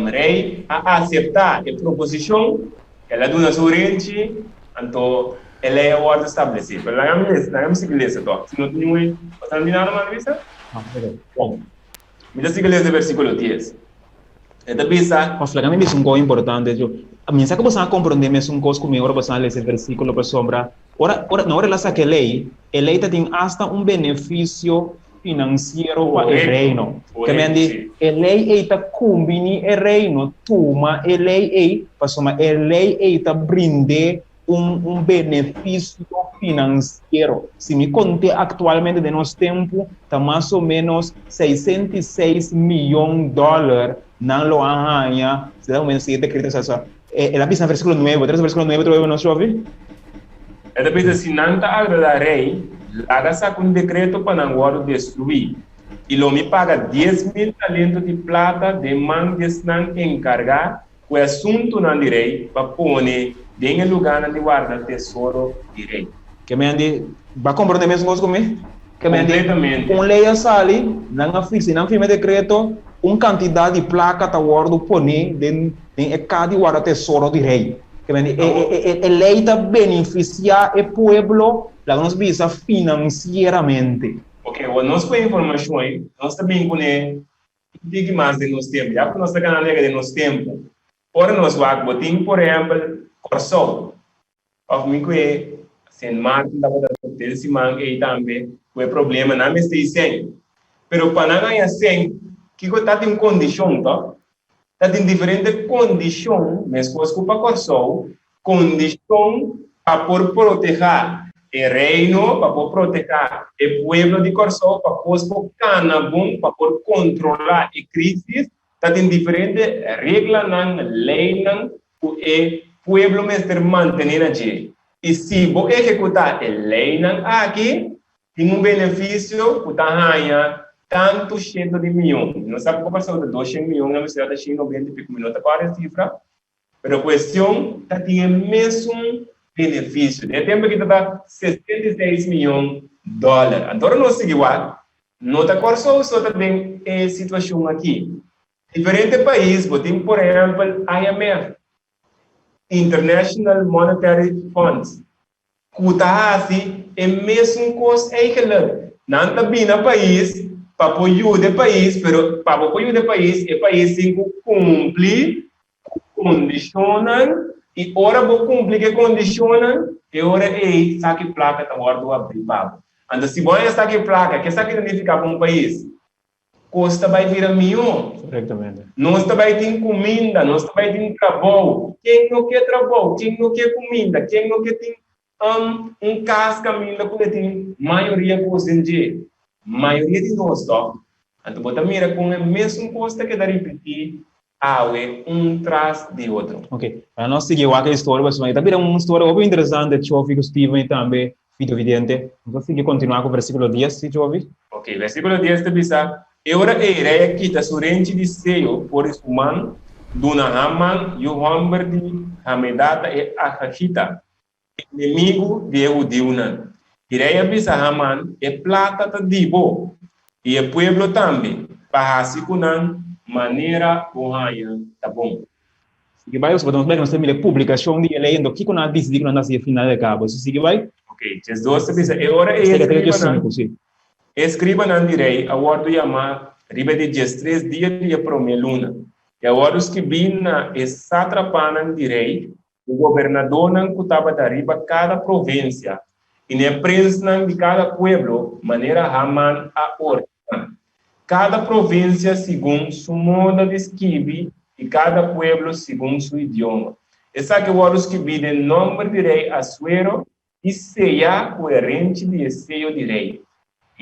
rei a aseptá e proposishon, el a duna su renchi, anto e lei a wòrdu establesí. Pero laga mi lesa, laga mi sigui lesa tòg, si no tin niun bo ta mira nada mas bisa? Bon, mi ta sigui lesa e versíkulo dies. E ta bisa. Pas laga mi bisa un kos importante jo. Mi sa ku boso a komprondé mesun kos ku mi ora boso a lesa e versíkulo pasobra ora ora no ora el a saka e lei, e lei ta tin asta un benefisio finansiero pa e reino. Ke men di e lei ei ta kumbiní e reino tuma e lei ei pasobra e lei ei ta brind'é un un benefisio finansiero. Si mi konté aktualmente den nos tempu ta mas o ménos 606 miyon dòler nan lo a haña si ta si e dekreto sa sa. El a bisa na versíkulo nuebe, bo ta lesa versíkulo nuebe otra bes nos Shofi? E ta bisa, Si nan ta agradá rei, laga saka un dekreto pa nan wòrdu destruí, i lo mi paga 10,000 talento di plata den man di esnan enkargá ku e asuntunan di rei pa pone den e lugánan di warda tesoro di rei. Ke men di, Bo a komprondé mesun kos ku mi? Ke men di, Kompletamente. Un lei a sali, nan a fiksi, nan firma e dekreto, un kantidat di plaka ta wòrdu poné den den e ka di warda tesoro di rei. Ke men di, e e e e lei ta benefisiá e pueblo, laga nos bisa, finansieramente. Oke, awor nos ku e informashon ei, nos ta bin kuné Un tiki mas den nos tempu, ya ku nos ta gana nega den nos tempu. Ora nos wak bo tin por ehèmpel Kòrsou òf mi ku e Sint Maarten tabata den siman ei tambe ku e problema nan mester i sèn. Pero pa nan haña sèn kiko ta tin kondishon tòg? Ta tin diferente kondishon meskos ku pa Kòrsou Kondishon pa por protehá e Reino, pa por protehá e pueblo di Kòrsou, pa kos por kana bon, pa por kontrolá e krísis, ta tin diferente reglanan, leinan ku e pueblo mester mantené na dje. I si bo ehekutá e leinan aki, tin un benefisio ku ta haña tantu shento di mion. Mi no sa ku Kòrsou ta doshen mion, na mi siudat ta shen nobenta i piku, mi no ta kòrda e sifra. Pero cuestion ta tin e mesun beneficio. Den e tempo aki ta ta 66 miyon dollar. Anto ora nos sigui wak, no ta Corsou so ta den e situacion aki. Diferente pais, bo tin por ehempel IMF, International Monetary Funds, Ku ta hasi e mesun kos eigenlijk. Nan ta bini na pais pa por yuda e pais, pero pa bo por yuda e pais, e pais tin ku kumpli ku kondishonnan. I ora bo kumpli ku e kondishonnan, e ora ei saki plaka ta wòrdu abrí pa bo. Anto si bo haña saki plaka, ke esaki ta nifiká pa un pais? Kos ta bai bira mihó. Korektamente. Nos ta bai tin kuminda, nos ta bai tin trabou. Ken no ke trabou? Ken no ke kuminda? Ken no ke tin un kas kaminda ku e tin mayoria kos den dje? Mayoria di nos tòg. Anto bo ta mira kon e mesun kos ta keda ripití awe un tras di otro. Ok, pa nos sigui wak e historia pasobra e ta bira un storia hopi interesante Chofi ku Steven i tambe Fito Vidente. Nos ta sigui kontinuá ku versíkulo dies, si Chofi? Ok, versíkulo dies ta bisa, E ora ei rei a kita su renchi di seyo for di su man, duna Haman, yu hòmber di Hamedata e Agagita, enemigu di e hudiunan. I rei a bisa Haman, E plata ta di bo, i e pueblo tambe, pa hasi ku nan manera bo haña ta bon. Sigui bai, pasobra nos bai ku nos ta mira e publikashon di e lei, anto kiko nan a disidí ku nan ta hasi e final di kabo. So sigui bai. Ok, 12 ta bisa, E ora ei e skribanan, e skribanan di rei a wòrdu yamá riba e di diestres dia di e promé luna, i a wòrdu skibí na e satrapanan di rei, E gobernadónan ku tabata riba kada provinsia i na e prensnan di kada pueblo, manera Haman a ordená. Kada provinsia segun su moda di skibi i kada pueblo segun su idioma. Esaki wòrdu skibí den nòmber di rei Asuero i seyá ku e renchi di e seyo di rei.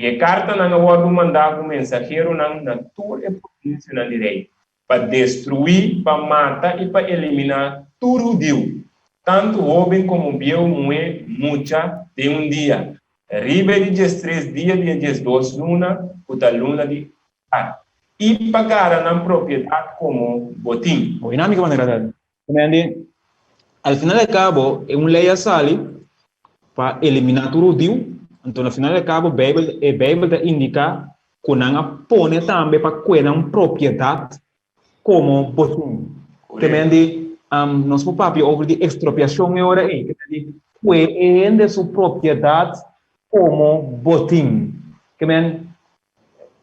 I e kartanan a wòrdu mandá ku mensaheronan na tur e provinsianan di rei, pa destruí, pa mata i pa eliminá tur hudiu, tantu hóben komo bieu, muhé, mucha, den un dia, riba e di diestres dia di e diesdos luna, ku ta luna di Adar, i pa gara nan propiedat komo botin. Bo dinámika manera ta Mandy, al final al cabo e un ley a sali pa eliminá tur hudiu, anto na final al cabo Bijbel, e Bijbel ta indiká ku nan a pone tambe pa kue nan propiedat komo botin. Ke men di, nos por papia over di ekspropiashon e ora ei, ke men di kue e hende su propiedat komo botin. Ke men,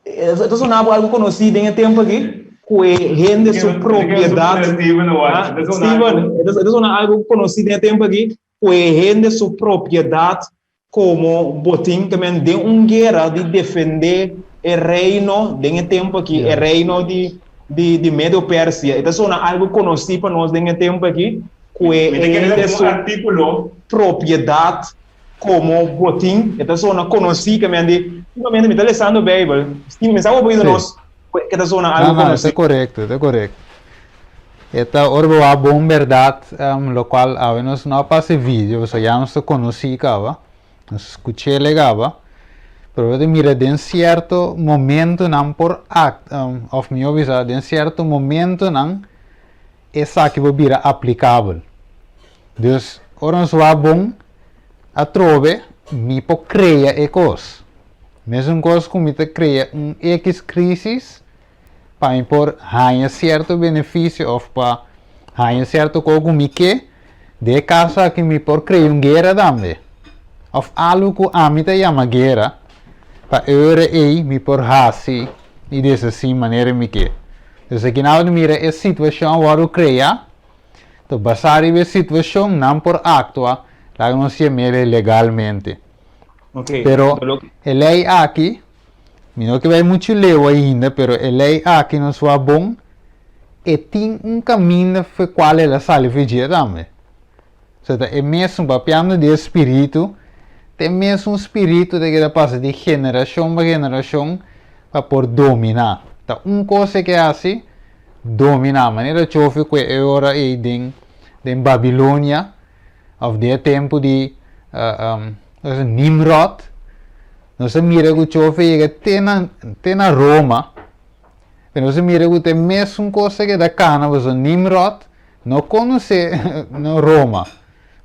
e ta sona bo algu konosí den e tempu aki? Kue hende su propiedat, Steven, e ta sona algu konosí den e tempu aki? Kue hende su propiedat Komo botin ta men den un guera di defendé e reino den e tempu aki, e reino di di di Medo Persia. E ta sona algu konosí pa nos den e tempu aki, ku e hende su propiedat komo botin. E ta sona konosí ke men di, últimamente mi ta lesando Beibel, Steve, mi sa bo por nos ke ta sona algu konosí. No, no, ta korekto, ta korekto. E ta ora bo wak bon bèrdat, lokual awe nos no a pasa e video pasobra ya nos ta konosí kaba, nos a skuch'el e kaba, pero bo ta mira den sierto momentunan por act òf mihó bisa den sierto momentunan esaki por bira aplikabel. Dus ora nos wak bon atrobe mi por krea e kos, mesun kos ku mi ta krea un ekis krisis, pa mi por haña sierto benefisio òf pa haña sierto kos ku mi ke, den e kaso aki mi por krea un guera tambe òf algu ku ami ta yama guera pa e ora ei mi por hasi i deshasí manera mi ke. Dus aki nan a mira e situashon a wòrdu krea, to basá riba e situashon nan por aktua laga nos yam'é legalmente. Pero e lei aki Mi no ke bai muchu leu ainda, pero e lei aki no sua bon, e tin un kaminda fe kual el a sali fe dje tambe. So ta e mesun, papiando di e spiritu, ta e mesun spiritu ta keda pasa di generashon pa generashon pa por dominá. Ta un kos e ke hasi, dominá. Manera chofe ku e ora ei den den Babilonia, òf den e tempu di Nimrod, Nos a mira ku chofe yega te na te na Roma, pero nos a mira ku ta e mesun kos a keda kana pasobra Nimrod no konosé no Roma.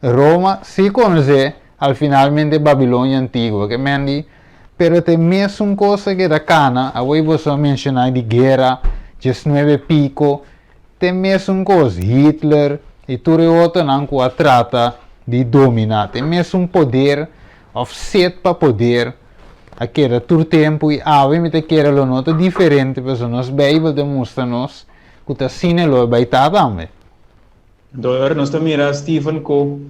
Roma sí konosé al finalmente Babilonia antiguo, ke men di, pero ta e mesun kos a keda kana, awor boso a menshoná di guera diesnuebe piko, Te mesun kos Hitler i tur e otronan ku a trata di dominá. Te mesun poder òf set pa poder a keda tur tempu i awe mi ta kere lo no ta diferente pasobra nos Beibel ta mustra nos ku ta asina lo e bai ta tambe. Anto ora nos ta mira Steven ku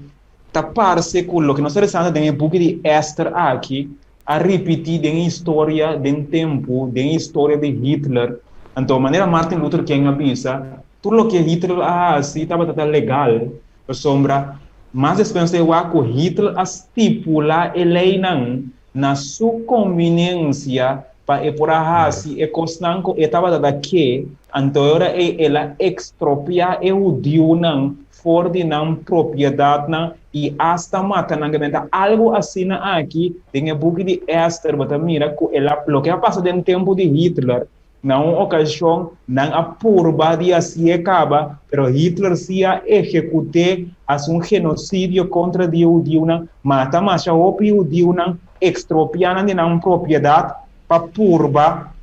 ta parse ku loke nos ta resando den e buki di Esther aki a ripití den e historia den tempu, den e historia di Hitler. Anto manera Martin Luther King a bisa, tur loke Hitler a hasi tabata ta legal, pasobra mas despues nos ta wak ku Hitler a stipulá e leinan na su konbiniensia pa e por a hasi e kosnan ku e tabata ta ke, anto e ora ei el a ekstropiá e hudiunan for di nan propiedatnan i asta mata nan. Ta algu asina aki den e buki di Ester bo ta mira ku el a loke a pasa den tempu di Hitler. Na un okashon nan a purba di hasié kaba, pero Hitler sí a ehekut'é, hasi un genosidio kontra di e hudiunan, mata masha hopi hudiunan, ekstropiá nan di nan propiedat pa purba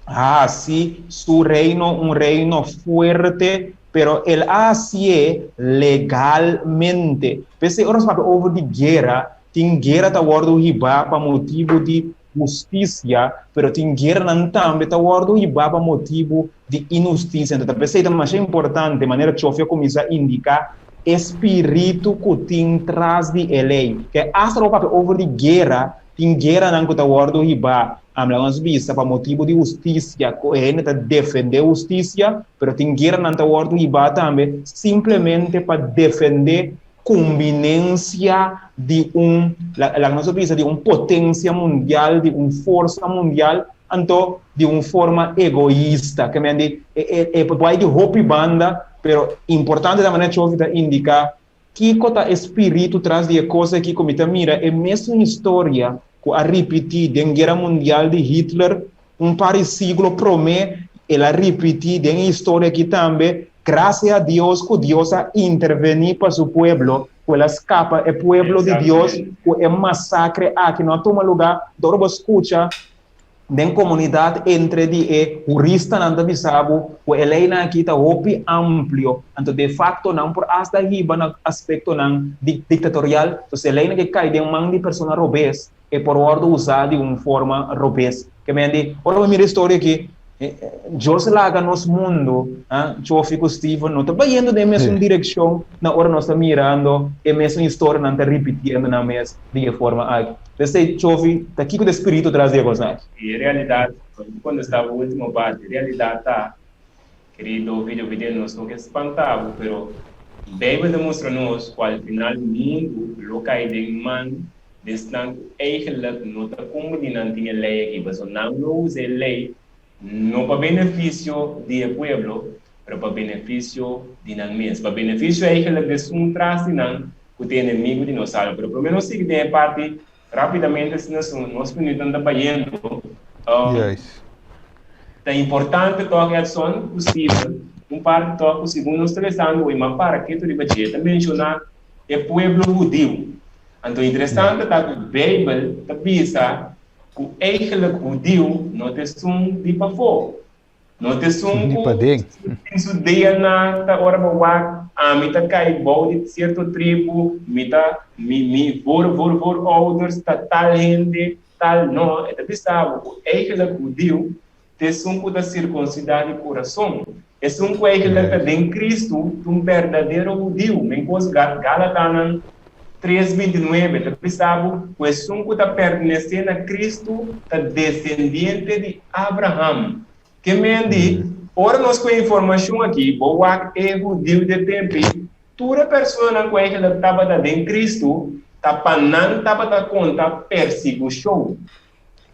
hasi su reino un reino fuerte, pero el a hasié legalmente. P'esei ora nos papia over di guera, tin guera ta wòrdu hibá pa motibu di hustisia, pero tin gueranan tambe ta wòrdu hibá pa motibu di inhustisia. Enton ta p'esei ta masha importante, manera Chofi a kuminsá indiká, e spiritu ku tin tras di e lei. Ke asta lo papia over di guera, tin gueranan ku ta wòrdu hibá, laga nos bisa, pa motibu di hustisia, ku e hende ta defendé hustisia, pero tin gueranan ta wòrdu hibá tambe simplemente pa defendé kumbinensia di un, laga nos a bisa, di un potensia mundial, di un forsa mundial, anto di un forma egoista. Ke men di, e e por bai di hopi banda, pero importante ta manera Chofi ta indiká kiko ta e spiritu tras di e kos aki ku mi ta mira e mesun historia ku a ripití den Guera Mundial di Hitler Un par di siglo promé, el a ripití den e historia akí tambe, Grasia a Dios ku Dios a intervení pa su pueblo, ku el a skapa e pueblo di Dios ku e masakre akí no a tuma lugá. Dor bo skucha den komunidat entre di e huristanan ta bisa bo ku e leinan akí ta hopi amplio, anto de fakto nan por asta hiba na aspektonan diktatorial. Entonces e leinan ke kai den man di persona robes. E por wòrdu usá di un forma robes. Ke men di, ora bo mira e storia aki, Dios laga nos mundu, Chofi ku Steven, no ta bayendo den e mesun direkshon na ora nos ta mirando e mesun historianan ta ripitiendo nan mes di e forma aki. P'esei, Chofi, ta kiko ta e spiritu tras di e kosnan aki? E realidat, kontestá bo último parti, e realidat ta, kerido video vidente, nos no ke spantá bo, pero Beibel ta mustra nos ku al final mundu lo kai den man Esnan ku eigenlijk no ta kumbini nan tin e lei aki, pasobra nan lo usa e lei no pa benefisio di e pueblo, pero pa benefisio di nan mes, pa benefisio eigenlijk di esun tras di nan ku ta enemigu di nos alma. Pero promé nos sigui den e parti rapidamente asina su nos minutonan ta bayendo. Ta importante tòg Edson ku Steven un parti tòg ku segun nos ta lesando oy, ma para ketu riba dje ta menshoná e pueblo hudiu. Anto interesante ta ku Beibel ta bisa ku eigenlijk hudiu no ta esun di pafó. No ta esun ku tin su DNA ta ora bo wak ami ta kai bou di sierto tribu, mi ta mi mi voor voor voorouders ta tal hende, tal no. E ta bisa bo ku eigenlijk hudiu ta esun ku ta sirkunsidá di kurason. Esun ku eigenlijk ta den Kristu ta un berdadero hudiu. Menkos Galatanan tres 29 ta bisa bo ku esun ku ta pertenesé na Kristu ta desendiente di Abraham. Ke men di, ora nos ku e informashon aki, bo wak e hudiu di e tempu ei, tur e personanan ku eigenlijk tabata den Kristu, ta pa nan tabata konta persigushon.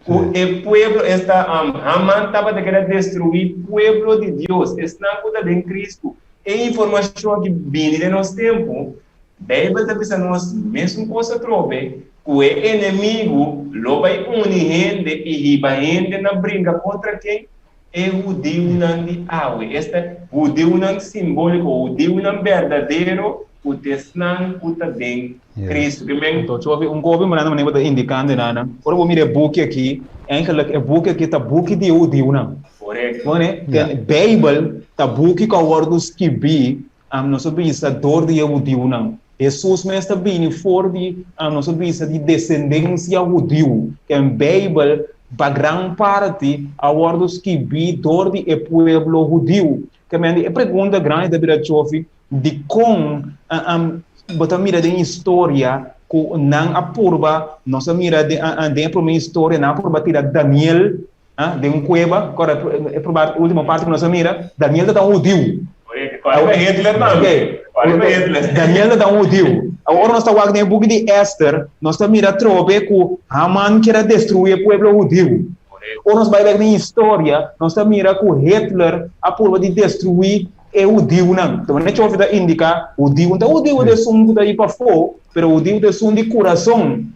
Ku e pueblo, esta, Haman tabata keda destruí pueblo di Dios, esnan ku ta den Kristu. E informashon aki bini den nos tempu. Beibel ta bisa nos mesun kos atrobe, ku e enemigu lo bai uni hende i hiba hende na bringa kontra ken? E hudiunan di awe, esta, hudiunan simbóliko, hudiunan berdadero, ku ta esnan ku ta den Kristu. Ke men. Anto, Chofi, un kopi mirando manera bo ta indikando enanan. Ora bo mira e buki aki, eigenlijk e buki aki ta buki di e hudiunan. Korekto. Bo ne? Ken Beibel ta buki ku a wòrdu skibí, nos a bisa, dor di e hudiunan. Hesus mes ta bini for di, nos a bisa, di desendensia hudiu. Ken Beibel, pa gran parti, a wòrdu skibí dor di e pueblo hudiu. Ke men di e pregunta grandi ta bira chofi, dikon bo ta mira den historia ku nan a purba, nos a mira den e prome historia nan a purba tira Daniel den un kueba, kòrda e ultimo parti ku nos a mira, Daniel ta ta un hudiu. Daniel ta ta un hudiu. Awor ora nos ta wak den e buki di Ester, nos ta mira atrobe ku Haman kier a destruí e pueblo hudiu. Ora nos bai bek den historia, nos ta mira ku Hitler a purba di destruí e hudiunan. Ta manera Chofi ta indiká, hudiu no ta hudiu di esun ku ta i pafó, pero hudiu ta esun di kurason.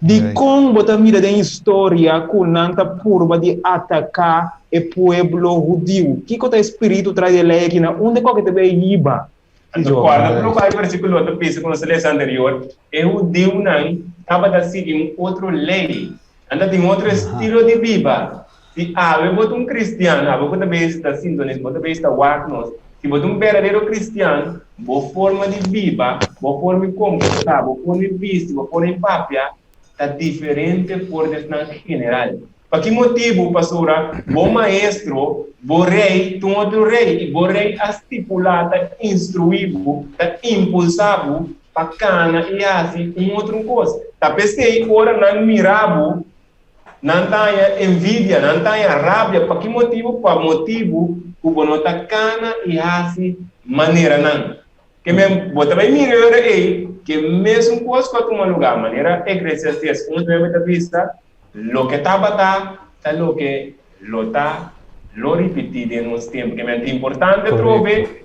Dikon bo ta mira den historia ku nan ta purba di ataká e pueblo hudiu? Kiko ta e spiritu tras di e lei aki? Na unda ku ta bai hiba? Anto kòrda ku lokual e versíkulo ta bisa ku nos a lesa anterior, e hudiunan tabata sigui un otro lei, nan ta tin otro estilo di biba. Si awe bo ta un kristian, abo ku ta bes ta sintonis, bo ta bes ta wak nos, si bo ta un berdadero kristian, bo forma di biba, bo forma di komportá, bo forma di bisti, bo forma di papia ta diferente for di esnan general. Pa ki motibu? Pasobra bo maestro, bo rei, ta un otro rei, i bo rei a stipulá, ta instruí bo, ta impulsá bo pa kana i hasi un otro kos. Ta p'esei ora nan mira bo, nan ta haña envidia, nan ta haña rabia. Pa ki motibu? Pa motibu ku bo no ta kana i hasi manera nan. Ke men, bo ta bai mira e ora ei ke mesun kos ku a tuma lugá, manera Eclesiastes un nuebe ta bisa, Loke tabata ta loke lo ta, lo ripití den nos tempu. Ke men ta importante atrobe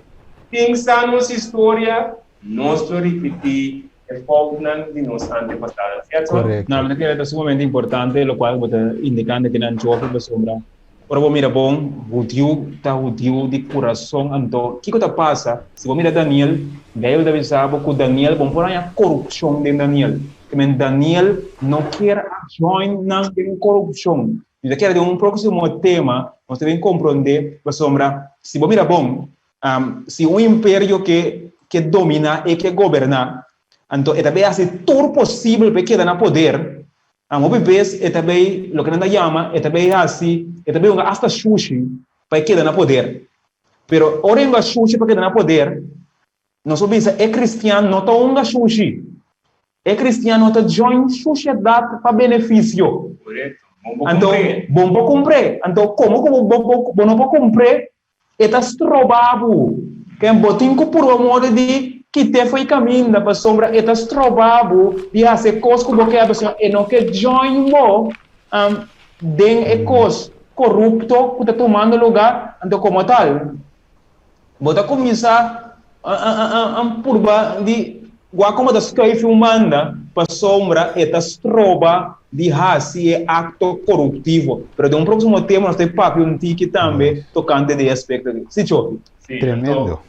pensa nos historia, nos lo ripití e foutnan di nos antepasadonan, sierto? No, mi ta kere ta sumamente importante lokual bo ta indikando aki nan Joffrey pasobra ora bo mira bon, hudiu ta hudiu di kurason. Anto kiko ta pasa si bo mira Daniel? Beibel ta bisa bo ku Daniel bo no por haña korupshon den Daniel. Kimen Daniel no kier a join nan den korupshon. Mi ta kere den un próksimo tema nos ta bin komprondé pasobra si bo mira bon, si un imperio ke ke dominá e ke goberná, anto e ta bay hasi tur posibel pa e keda na poder. Hopi bes e ta bay loke nan ta yama e ta bay hasi e ta bay hunga asta shushi pa e keda na poder. Pero ora e hunga shushi pa keda na poder, Nos por bisa e cristian no ta hunga shushi. E cristian no ta join shushedat pa beneficio. Correcto. Bon por Anto, cumpr'é. bon por cumpr'é. Anto, como cu bo, bo, bo no por cumpr'é, e ta stroba bo. Ken bo tin cu purba modo di kit'é fo'i caminda, pasobra e ta stroba bo di haci e cos cu bo ke, pasobra e no ke join bo den e cos corupto cu ta tumando lugar. Anto, como tal, Bo ta kuminsá purba di wak komo ta skuif un banda pasobra e ta stroba di hasi e akto koruptivo. Pero den un próksimo tema nos ta papia un tiki tambe tokante di e aspekto aki. Si, Chofi. Si, Tremendo.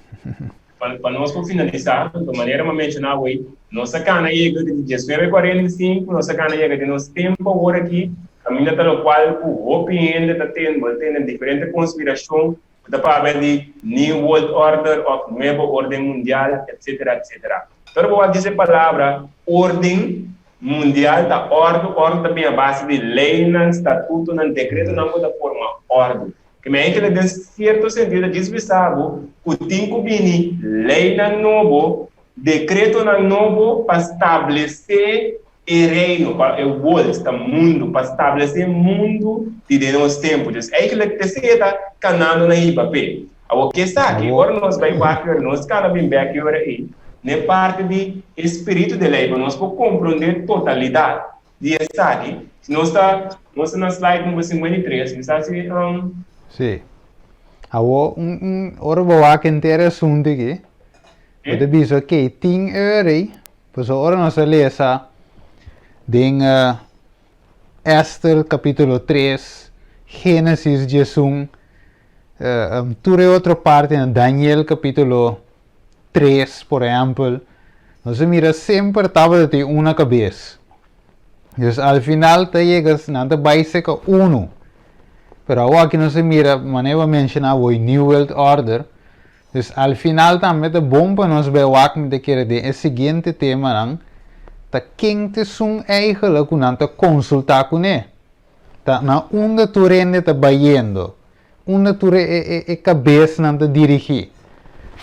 Anto, pa nos por finalisá, anto manera mi a menshoná awey, nos a kana yega di diesnuebe 45, nos a kana yega den nos tempu awor aki, kaminda ta lokual ku hopi hende ta tende, bo ta tende diferente konspirashon, Bo ta papia di New World Order of Nuevo Orden Mundial, etcetera, etcetera. Pero bo wak djis e palabra orden mundial ta ordu, ordu ta bin a base di leynan, statutonan, decretonan ku ta forma ordu. Ke mi a den sierto sentido ta djis bisa bo ku tin ku bini leynan nobo, decretonan nobo pa stablece E reino, pa e world, ta mundu, pa stablesé mundu di den nos tempu. Dus eigenlijk esei ta kanando na hiba p'e. Awor ke esaki, ora nos bai wak ora nos kana bin bek e ora ei, n'e parti di e spiritu di lei, pa nos por komprondé totalidat di esaki, si nos ta, nos ta na slide number 53, mi sa si. Sí. Awor, un, un, ora bo wak henter e asuntu aki, bo ta bisa, oké, tin e ora ei, Pasobra ora nos a lesa den Ester capítulo 3, Génesis 11, tur e otro partinan, Daniel capítulo 3, por ehempel, nos a mira semper tabata tin una cabes. Dus al final ta yega, nan ta bai seca uno. Pero awor aki nos a mira, manera bo a menciona awor, New World Order, Dus al final tambe ta bon pa nos bai wak mi ta kere den e siguiente temanan ta ken ta esun eigele ku nan ta konsultá kuné. Ta na unda tur hende ta bayendo. Unda tur e e kabesnan ta dirigí?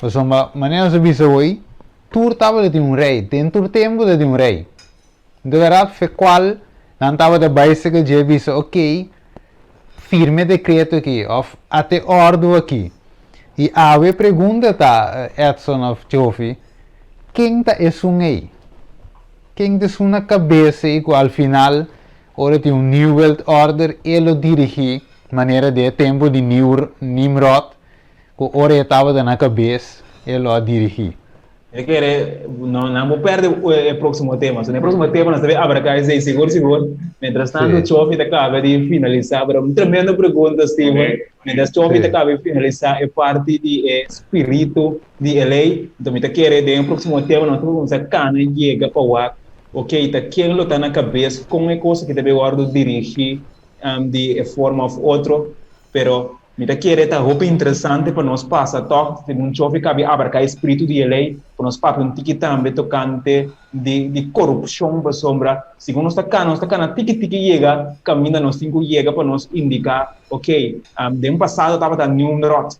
Pasobra manera nos a bisa hoy, tur tabata tin un rei, den tur tempu ta tin un rei. De bèrdat fe kual nan tabata bai seka dje bisa ok, firma e dekreto aki òf ate òrdu aki. I awe pregunta ta, Edson òf Jofi, ken ta esun ei? Ken ta esun na kabes ei ku al final ora tin un New World Order e lo dirigí manera den e tempu di Nimrod ku ora e tabata na kabes e lo a dirigí? Mi ta kere no nan bo perde e próximo tema. So, na e próximo tema nos ta bay abarca esei sigur sigur. Mientras tanto Chofi ta caba di finalisa, pero un tremendo pregunta Steven. Mientras Chofi ta caba di finalisa e parti di e spiritu di e ley, enton mi ta kere den e próximo tema nos ta cuminsa cana yega pa wak, ok, ta ken lo ta na cabes, con e cosa aki ta bay wordo dirigi di e forma of otro. Pero mi ta kere ta hopi interesante pa nos pasa tòg, segun Chofi kabi abarká e spiritu di e lei, pa nos papia un tiki tambe tokante di di korupshon, pasobra segun nos ta kana, nos ta kana tiki tiki yega kaminda nos tin ku yega pa nos indiká, ok, den pasado tabata Nimrod,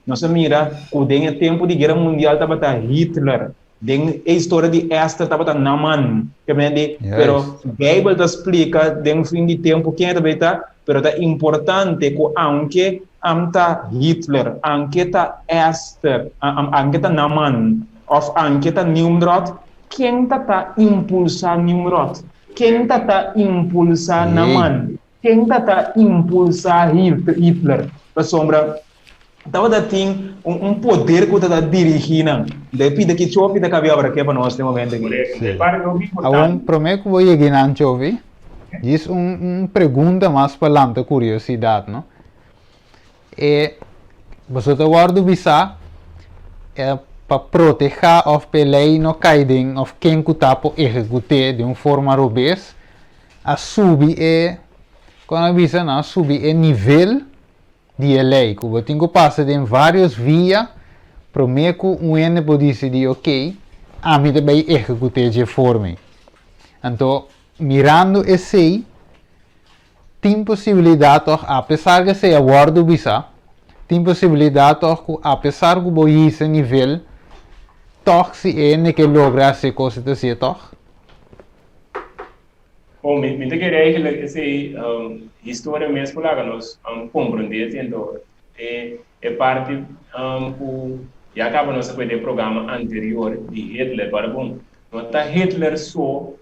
nos a mira ku den e tempu di Guera Mundial tabata Hitler, Den e historia di Esther tabata Naman, di, pero Bijbel ta splika den fin di tempu ken ta bay ta, pero ta importante ku aunke am ta Hitler, aunke ta Esther, aunke ta Naman, of aunke ta Nimrod, ken ta ta impulsa Nimrod? Ken ta ta impulsa Naman? Ken ta ta impulsa Hitler? Pasobra tabata tin un poder ku ta ta dirigí nan. Debe pida ki Chofi ta kabia ora ke pa nos den momento aki. Sí. Awor, promé ku bo yega einan, Chofi, djis un un pregunta mas pa lanta kuriosidat, no? E boso ta wòrdu bisá e pa protehá òf pa e lei no kai den òf ken ku ta por ehekut'é den un forma robes, a subi e, kon a bisa nan, a subi e nivel di e lei ku bo tin ku pasa den vários via promé ku un hende por disidí ok, ami ta bai ehekut'é dje forma ei. Anto mirando esei tin posibilidat tòg apesar ku esei a wòrdu bisá, tin posibilidat tòg ku apesar ku bo hisa nivel tòg si e hende ke logra hasi e kos e ta hasié tòg. Bon, mi, mi ta kere eigenlijk esei um, historia mes por laga nos um, comprende siento e, e parti um, ku ya kaba nos a kue den programa anterior di Hitler, pero bon, no ta Hitler so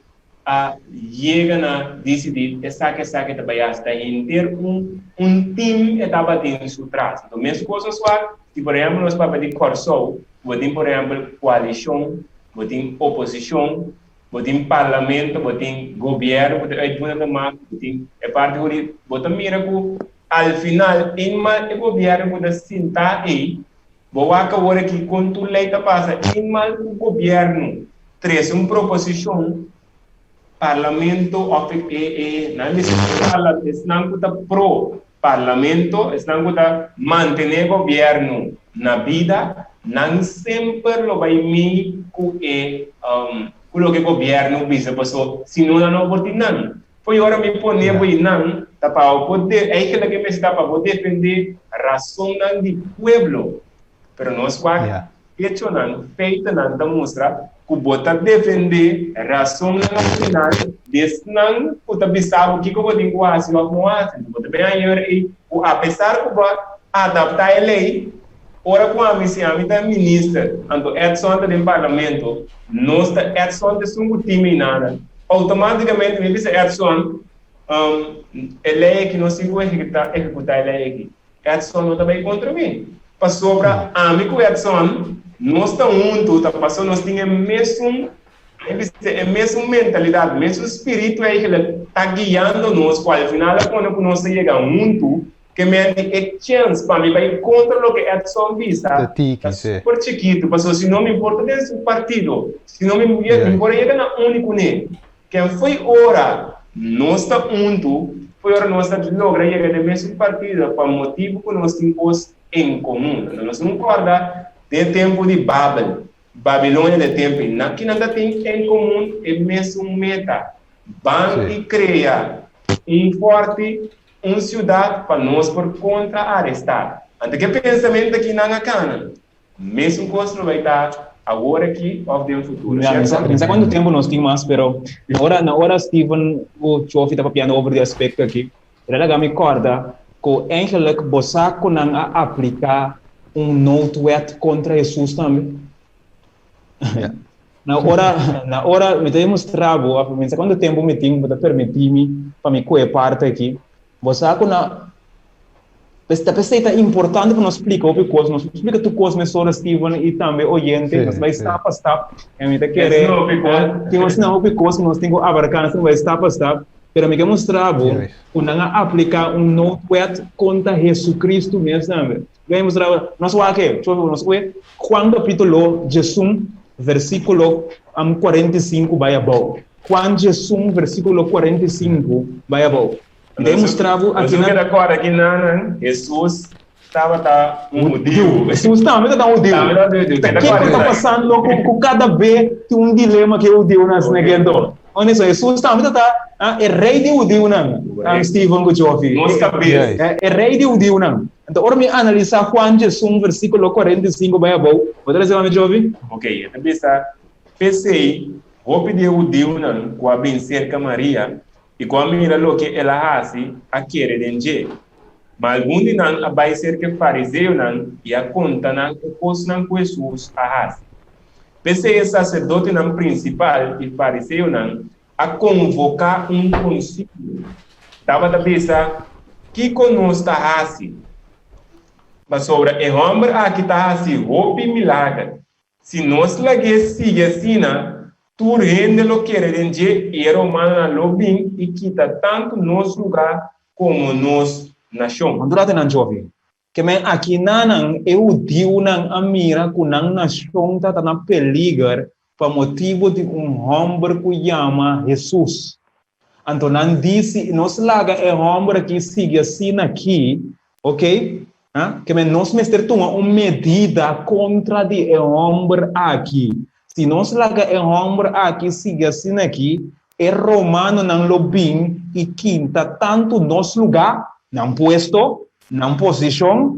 a yega na disidí esaki esaki ta bai hasi, ta henter un un team e tabatin su tras. Enton mes kos a swak, si por ehempel nos papia di Kòrsou, bo tin por ehempel koalishon, bo tin oposishon, Bo tin parlamento, bo tin gobierno ku ta uitvoerende macht, bo tin e parti ku di, bo ta mira ku al final eenmaal e gobierno ku ta sintá ei, bo wak awor aki kon tur lei ta pasa, eenmaal ku gobierno trese un proposishon, parlamento òf e e nan bisa esnan ku ta pro parlamento, esnan ku ta mantené gobierno na bida, nan semper lo bai mei ku e ku loke gobierno bisa paso si no nan no por tin nan. Fo'i ora mi pone bo i nan ta pa bo por de eigenlijk e mester ta pa bo defende rasonnan di pueblo. Pero nos wak echonan, feitonan ta mustra ku bo ta defendé rasonnan al final di esnan ku ta bisa bo kiko bo tin ku hasi òf no hasi. Bo ta bin haña ora ei ku apesar ku bo a adaptá e lei, ora ku ami si ami ta minister anto Edson ta den parlamento, nos ta Edson ta esun ku tin mi nada. Outomátikamente mi bisa Edson, e lei aki nos tin ku ehekutá e lei aki. Edson no ta bai kontra mi. Pasobra ami ku Edson nos ta huntu ta paso nos tin e mesun e bisa e mesun mentalidat, mesun spiritu eigenlijk ta guiando nos ku al final a pone ku nos ta yega huntu ke men di e chens pa mi bai kontra loke Edson bisa Ta tiki, ta sí. super chikitu pasobra si no mi por ta den su partido si no mi mi por a yega na uni kuné. Ken foi ora nos ta huntu, foi ora nos ta logra yega den mesun partido pa motibu ku nos tin kos en komun. Anto nos no kòrda den e tempu di Babel, Babilonia den tempu ei, nan kinan ta tin en komun e mesun meta, ban i krea un fòrti. un siudat pa nos por kontra arestá. Anto ke pensamentu aki nan a kana? Mesun kos lo bai ta awor aki òf den futuro, Ya, mi sa, sierto? mi sa kuantu tempu nos tin mas, pero na ora, na ora Steven ku Chofi ta papiando over di aspekto aki, el a laga mi kòrda ku eigenlijk bo sa ku nan a apliká un noodwet kontra Hesus tambe. Ja. Na ora, na ora mi ta demostrá bo, òf mi sa kuantu tempu mi tin, bo ta permití mi pa mi kohe parti aki. Bo sa ku na Pues ta p'esei ta importante pa nos splika hopi kos. Nos por splika tur kos mesora, Steven, i tambe oyente. Nos bai stap pa stap. I mi ta kere tin asina hopi kos ku nos tin ku abarká, nos tin ku bai stap pa stap. Pero mi ke mustra bo ku nan a apliká un noodwet kontra Hesukristu mes tambe. Mi ke mustra bo, nos wak e, nos oe Juan kapítulo diesun versíkulo 45 bai abou. Juan 11 versíkulo 45 bai abou. Mi ta mustra bo aki nan. Nos keda kòrda ki nan Hesus tabata un hudiu. Hesus tambe tabata un hudiu. Tambe tabata un hudiu. Ta kiko ta pasando ku kada be tin un dilema ku e hudiunan asina ke anto? Honesto, Hesus tambe tabata e rei di hudiunan, Steven ku Jofi. Nos kabes. E rei di hudiunan. Anto ora mi analisá Juan 11 versíkulo 45 bai abou, bo ta lesa pa mi, Jofi? Ok, e ta bisa, P'esei, hopi di e hudiunan ku a bin serka Maria i ku a mira loke el a hasi, a kere den dje. Ma algun di nan a bai serka e fariseonan i a konta nan e kosnan ku Hesus a hasi. P'esei e saserdotenan prinsipal i fariseonan a konvoká un konsilio. Tabata bisa, Kiko nos ta hasi? Pasobra e hòmber aki ta hasi hopi milager. Si nos lag'é sigui asina, tur hende lo kere den dje i e romanonan lo bin i kita tantu nos lugá komo nos nashon. Durante nan jovi, ke men akinanan e hudiunan a mira ku nan nashon ta ta na peliger pa motibu di un hòmber ku yama Hesus. Anto nan di, Si nos laga e hòmber akí sigui asina akí, oke, ke men nos mester tuma un medida kontra di e hòmber akí. Si nos laga e hòmber akí sigui asina akí, e romanonan lo bin i kinta tantu nos lugá, nan puesto, nan posishon,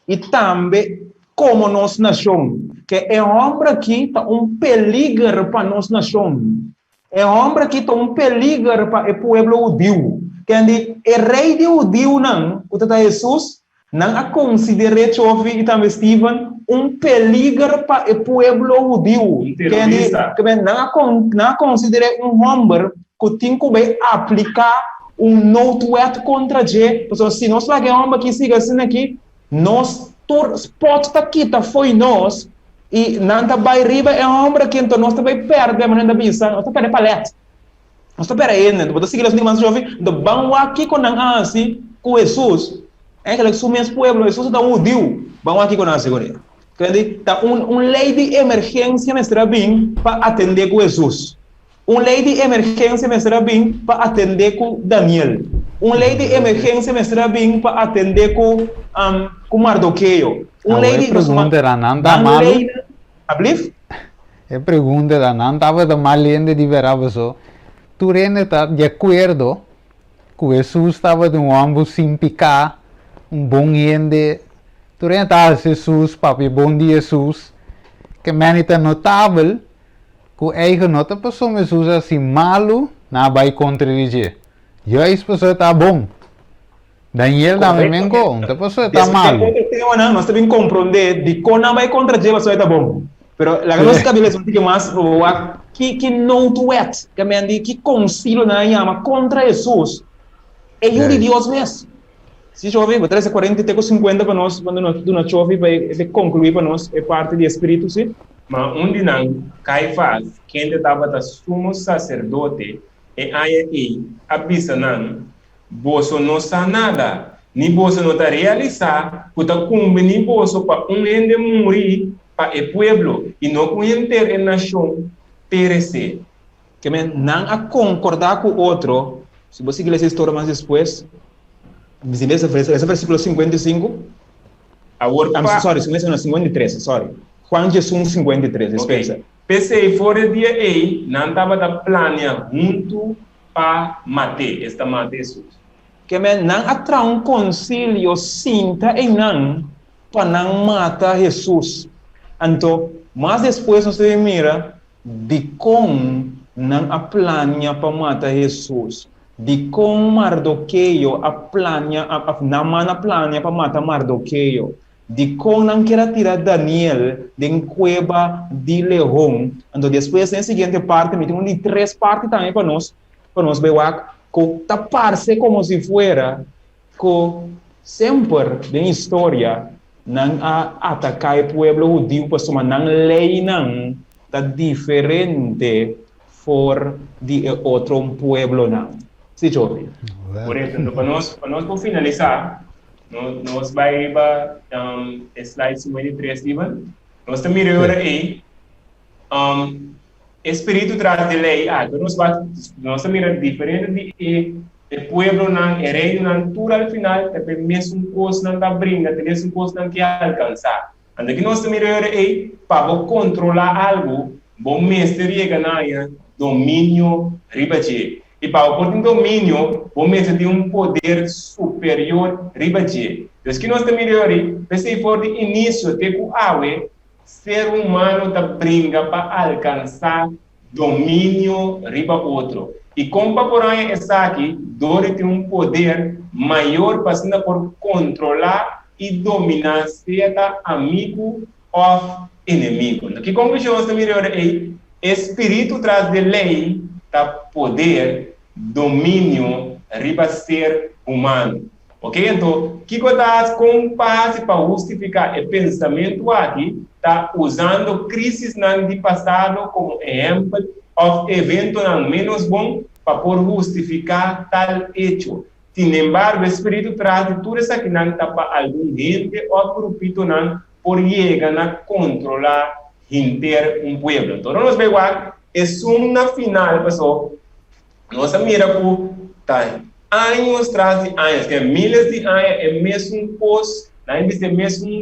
i tambe komo nos nashon. Ke e hòmber akí ta un peliger pa nos nashon. E hòmber akí ta un peliger pa e pueblo hudiu. Kendi, e rei di hudiunan, ku ta ta Hesus, nan a konsider'é, Chofi i tambe Steven, un peliger pa e pueblo hudiu. Un Kendi, terorista. nan a nan a konsider'é un hòmber ku tin ku bai apliká un noodwet kontra dje, pasobra si nos laga e hòmber akí sigui asina akí, nos tur spòt ta kita fo'i nos. I nan ta bai riba e hòmber aki, anto nos ta bai pèrdè, manera nan ta bisa, nos ta pèrdè palèt. Nos ta pèrdè hende. Anto bo ta sigui les mas joven, anto ban wak kiko nan a hasi ku Hesus. Eigenlijk su mes pueblo, Hesus ta un hudiu, ban wak kiko nan a hasi kuné. Comprende? Ta un un lei di emergensia mester a bin pa atendé ku Hesus. Un lei di emergensia mester a bin pa atendé ku Daniel. Un lei di emergensia mester a bin pa atendé ku ku Mardokeo. Un Awor lei e di pregunta era, nan ta nan malu? leinan, ablief? E pregunta era, nan tabata mal hende di bera paso tur hende ta di akuerdo ku Hesus tabata un hòmber sin piká, un bon hende, tur hende ta hasi Hesus, papia bon di Hesus, ke meni ta notabel Ku eigen no ta pasobra Hesus a hasi malu, nan a bai kontra di dje. Juist pasobra e ta bon. Daniel tambe men ko, no ta pasobra e ta malu. Despues di otro temanan nos ta bin komprondé dikon nan bai kontra dje pasobra e ta bon. Pero laga nos kabia les un tiki mas pa bo wak ki ki noodwet, ke men di ki konsilio nan a yama kontra Hesus, e Yu di Dios mes. Si Chofi, bo trese 40 te ku 50 pa nos, cuando nos duna Chofi pa e conclui pa nos e parti di e spiritu, si. Ma un di nan, Kaifas, kende tabata sumo saserdote e aña ei, a bisa nan, Boso no sa nada, ni boso no ta realisá ku ta kumbiní boso pa un hende muri pa e pueblo, i no ku henter e nashon peresé. Ke men, nan a konkordá ku otro, si bo sigui lesa e storia mas despues, si lesa lesa versíkulo 55, Awor I'm pa. sorry, si lesa no, 53, sorry. Juan 11, 53, Ok. dispensa. P'esei for e dia ei, nan tabata plania huntu pa mat'é, esta mata Hesus. Ke men nan a traha un konsilio sinta einan pa nan mata Hesus. Anto, mas despues nos ta bin mira dikon nan a plania pa mata Hesus, dikon Mardokeo a plania, òf Naman a plania pa mata Mardokeo, dikon nan kier a tira Daniel den kueba di lehon. Anto despues den e siguiente parti, mi tin un di tres parti tambe pa nos, pa nos bai wak ku ta parse komo si fuera ku semper den historia nan a ataká e pueblo hudiu pasobra nan leinan ta diferente for di e otro pueblonan. Sí, Jovi. Korekto. Enton pa nos pa nos por finalisá, nos nos bai riba e slide 53, Steven. Nos ta mira e ora ei E spiritu tras di lei aki, nos wak, nos ta mira diferente di e e pueblonan, e reinonan, tur al final ta p'e mesun kosnan ta bringa, ta e mesun kosnan ke alkansá. Anto ki nos ta mira e ora ei, pa bo kontrolá algu, bo mester yega na haña dominio riba dje. I pa bo por tin dominio, bo mester tin un poder superior riba dje. Entonces ki nos ta mira e ora ei? P'esei for di inisio te ku awe, Ser humano ta bringa pa alkansá dominio riba otro. I kon pa por haña esaki? Dor di tin un poder mayor pa asina por kontrolá i dominá sea ta amigu òf enemigu. Na ki konklushon nos ta mira e ora ei? E spiritu tras di e lei ta poder, dominio riba ser humano. Ok, anto, kiko ta hasi kon pa hasi pa hustifiká e pensamentu aki? Ta usando krisisnan di pasado komo ehèmpel òf eventonan ménos bon pa por hustifiká tal echo. Sinembargo, e spiritu tras di tur esakinan ta pa algun hende òf grupitonan por yega na kontrolá henter un pueblo. Anto, ora nos bai wak esun na final, paso Nos a mira ku ta años tras di años, ke miles di aña e mesun kos, nan a bisti e mesun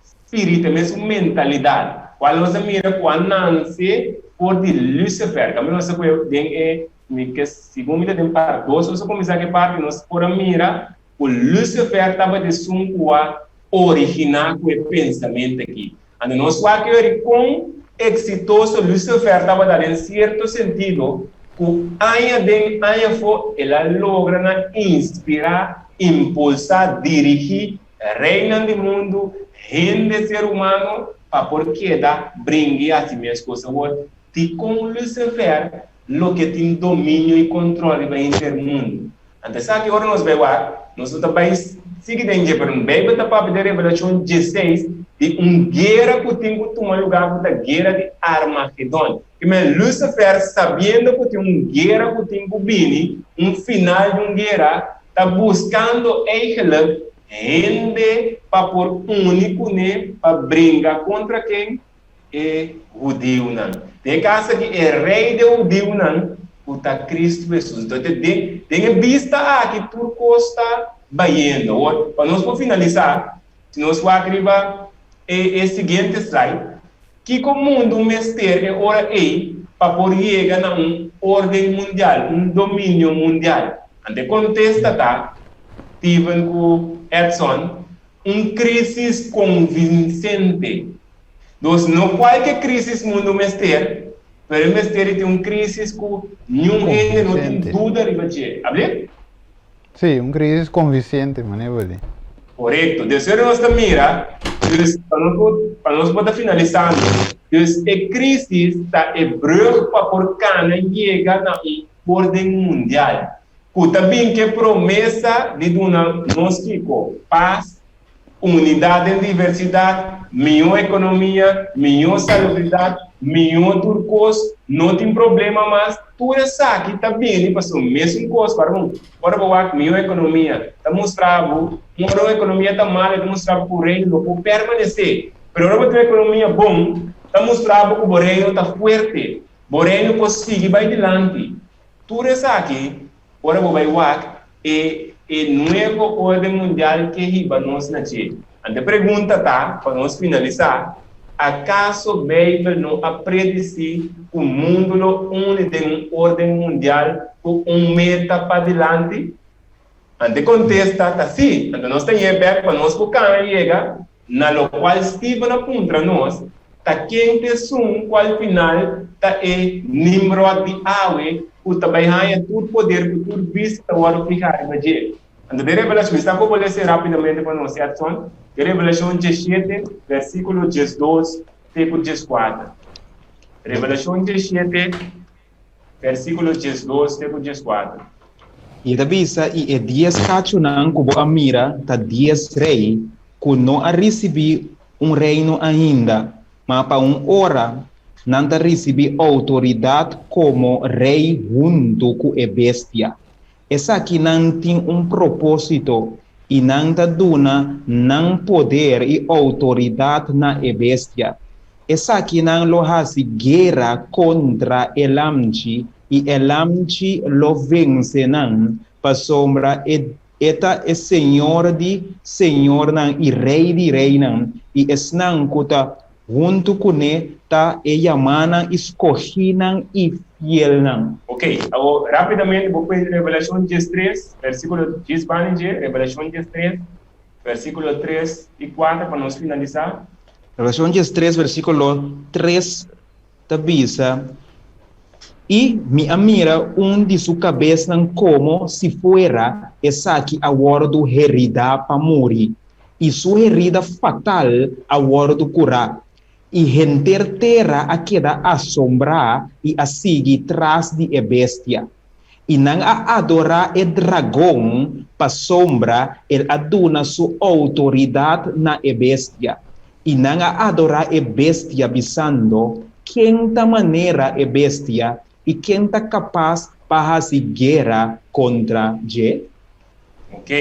spiritu, e mesun mentalidat, kual nos a mira ku a nanse for di Lucifer. Kaminda nos a kohe den e, mi ke segun mi ta den part dos, nos a kuminsá ku e parti, nos por a mira ku Lucifer tabata esun ku a originá ku e pensamentu aki. Anto nos wak yori kon eksitoso Lucifer tabata den sierto sentido ku aña den aña afó el a logra na inspirá, impulsá, dirigí reinan di mundu, hende ser humano pa por keda bringa i hasi mes kos. Awor, dikon Lucifer lo ke tin dominio i kontrol riba henter mundu? Anto esaki ora nos bai wak, nos no ta bai sigui den dje, pero Beibel ta papia den Revelashon dieseis di un guera ku tin ku tuma lugá ku ta guera di Armagedon. Ki men Lucifer, sabiendo ku tin un guera ku tin ku bini, un final di un guera, ta buskando eigenlijk hende pa por uni kuné pa bringa kontra ken? E hudiunan. Den e kas aki e rei di e hudiunan ku ta Kristu Hesus. Entonces den den e bista aki tur kos ta bayendo. Awor pa nos por finalisá, si nos wak riba e e siguiente slide, kiko mundu mester e ora ei pa por yega na un orden mundial, un dominio mundial? Anto e kontesta ta, Steven ku Edson, Un crisis convincente. Nos no cualke crisis mundo mester, pero e mester di tin un crisis cu niun hende no tin duda riba dje. Ablé? Sí, un crisis convincente, manera bo di. Corecto. Des ora nos ta mira, dus pa nos por, pa nos por ta finalisando, dus e crisis ta e brug pa por cana yega na un orden mundial. Ku ta bin k'e promesa di duna nos kiko? Pas, unidat den diversidat, mihó ekonomia, mihó salubridat, mihó tur kos, no tin problema mas, tur esaki ta bini pasobra mesun kos, pardon, ora bo wak mihó ekonomia ta mustra bo, un ora un ekonomia ta malo e ta mustra bo ku reino no por permanesé, pero ora bo tin un ekonomia bon ta mustra bo ku bo reino ta fuerte, bo reino por sigui bai dilanti. Tur esaki, ora bo bai wak e e nuevo orden mundial ke hiba nos na dje. Anto e pregunta ta, pa nos finalisá, akaso Beibel no a predisí ku mundu lo uni den un orden mundial ku un meta padilanti? Anto e kontesta ta sí. Anto nos ta yega bèk pa nos por kana yega na lokual Steven a puntra nos, Ta ken ta esun ku al final ta e Nimrod di awe ku ta bai haña tur poder ku tur bista ta wòrdu fihá riba dje? Anto den Revelashon, mi sta ku bo lese rápidamente pa nos, Edson, den Revelashon diesshete, versíkulo diesdos te ku dieskuater. Revelashon diesshete. Versíkulo 12 te ku 14. I e ta bisa, I e dies kachunan ku bo a mira ta dies rei ku no a risibí un reino ainda, ma pa un ora nan ta risibí outoridat komo rei huntu ku e bestia. Esakinan tin un propósito i nan ta duna nan poder i outoridat na e bestia. Esakinan lo hasi guera kontra e Lamchi i e Lamchi lo vense nan, pasobra e e ta e Señor di señornan i Rei di reinan, i esnan ku ta Huntu kuné ta e yamánan i skohínan i fielnan. Ok, awor rápidamente bo pone Revelashon diestres, versíkulo djes banda dje, Revelashon diestres, versíkulo tres i kuater pa nos finalisá. Revelashon diestres, versíkulo tres ta bisa, I mi a mira un di su kabesnan komo si fuera esaki a wòrdu heridá pa muri, i su herida fatal a wòrdu kurá, i henter tera a keda asombrá i a sigui tras di e bestia. I nan a adorá e dragon pasobra el a duna su outoridat na e bestia. I nan a adorá e bestia, bisando, Ken ta manera e bestia, i ken ta kapas pa hasi guera kontra dje? Ok.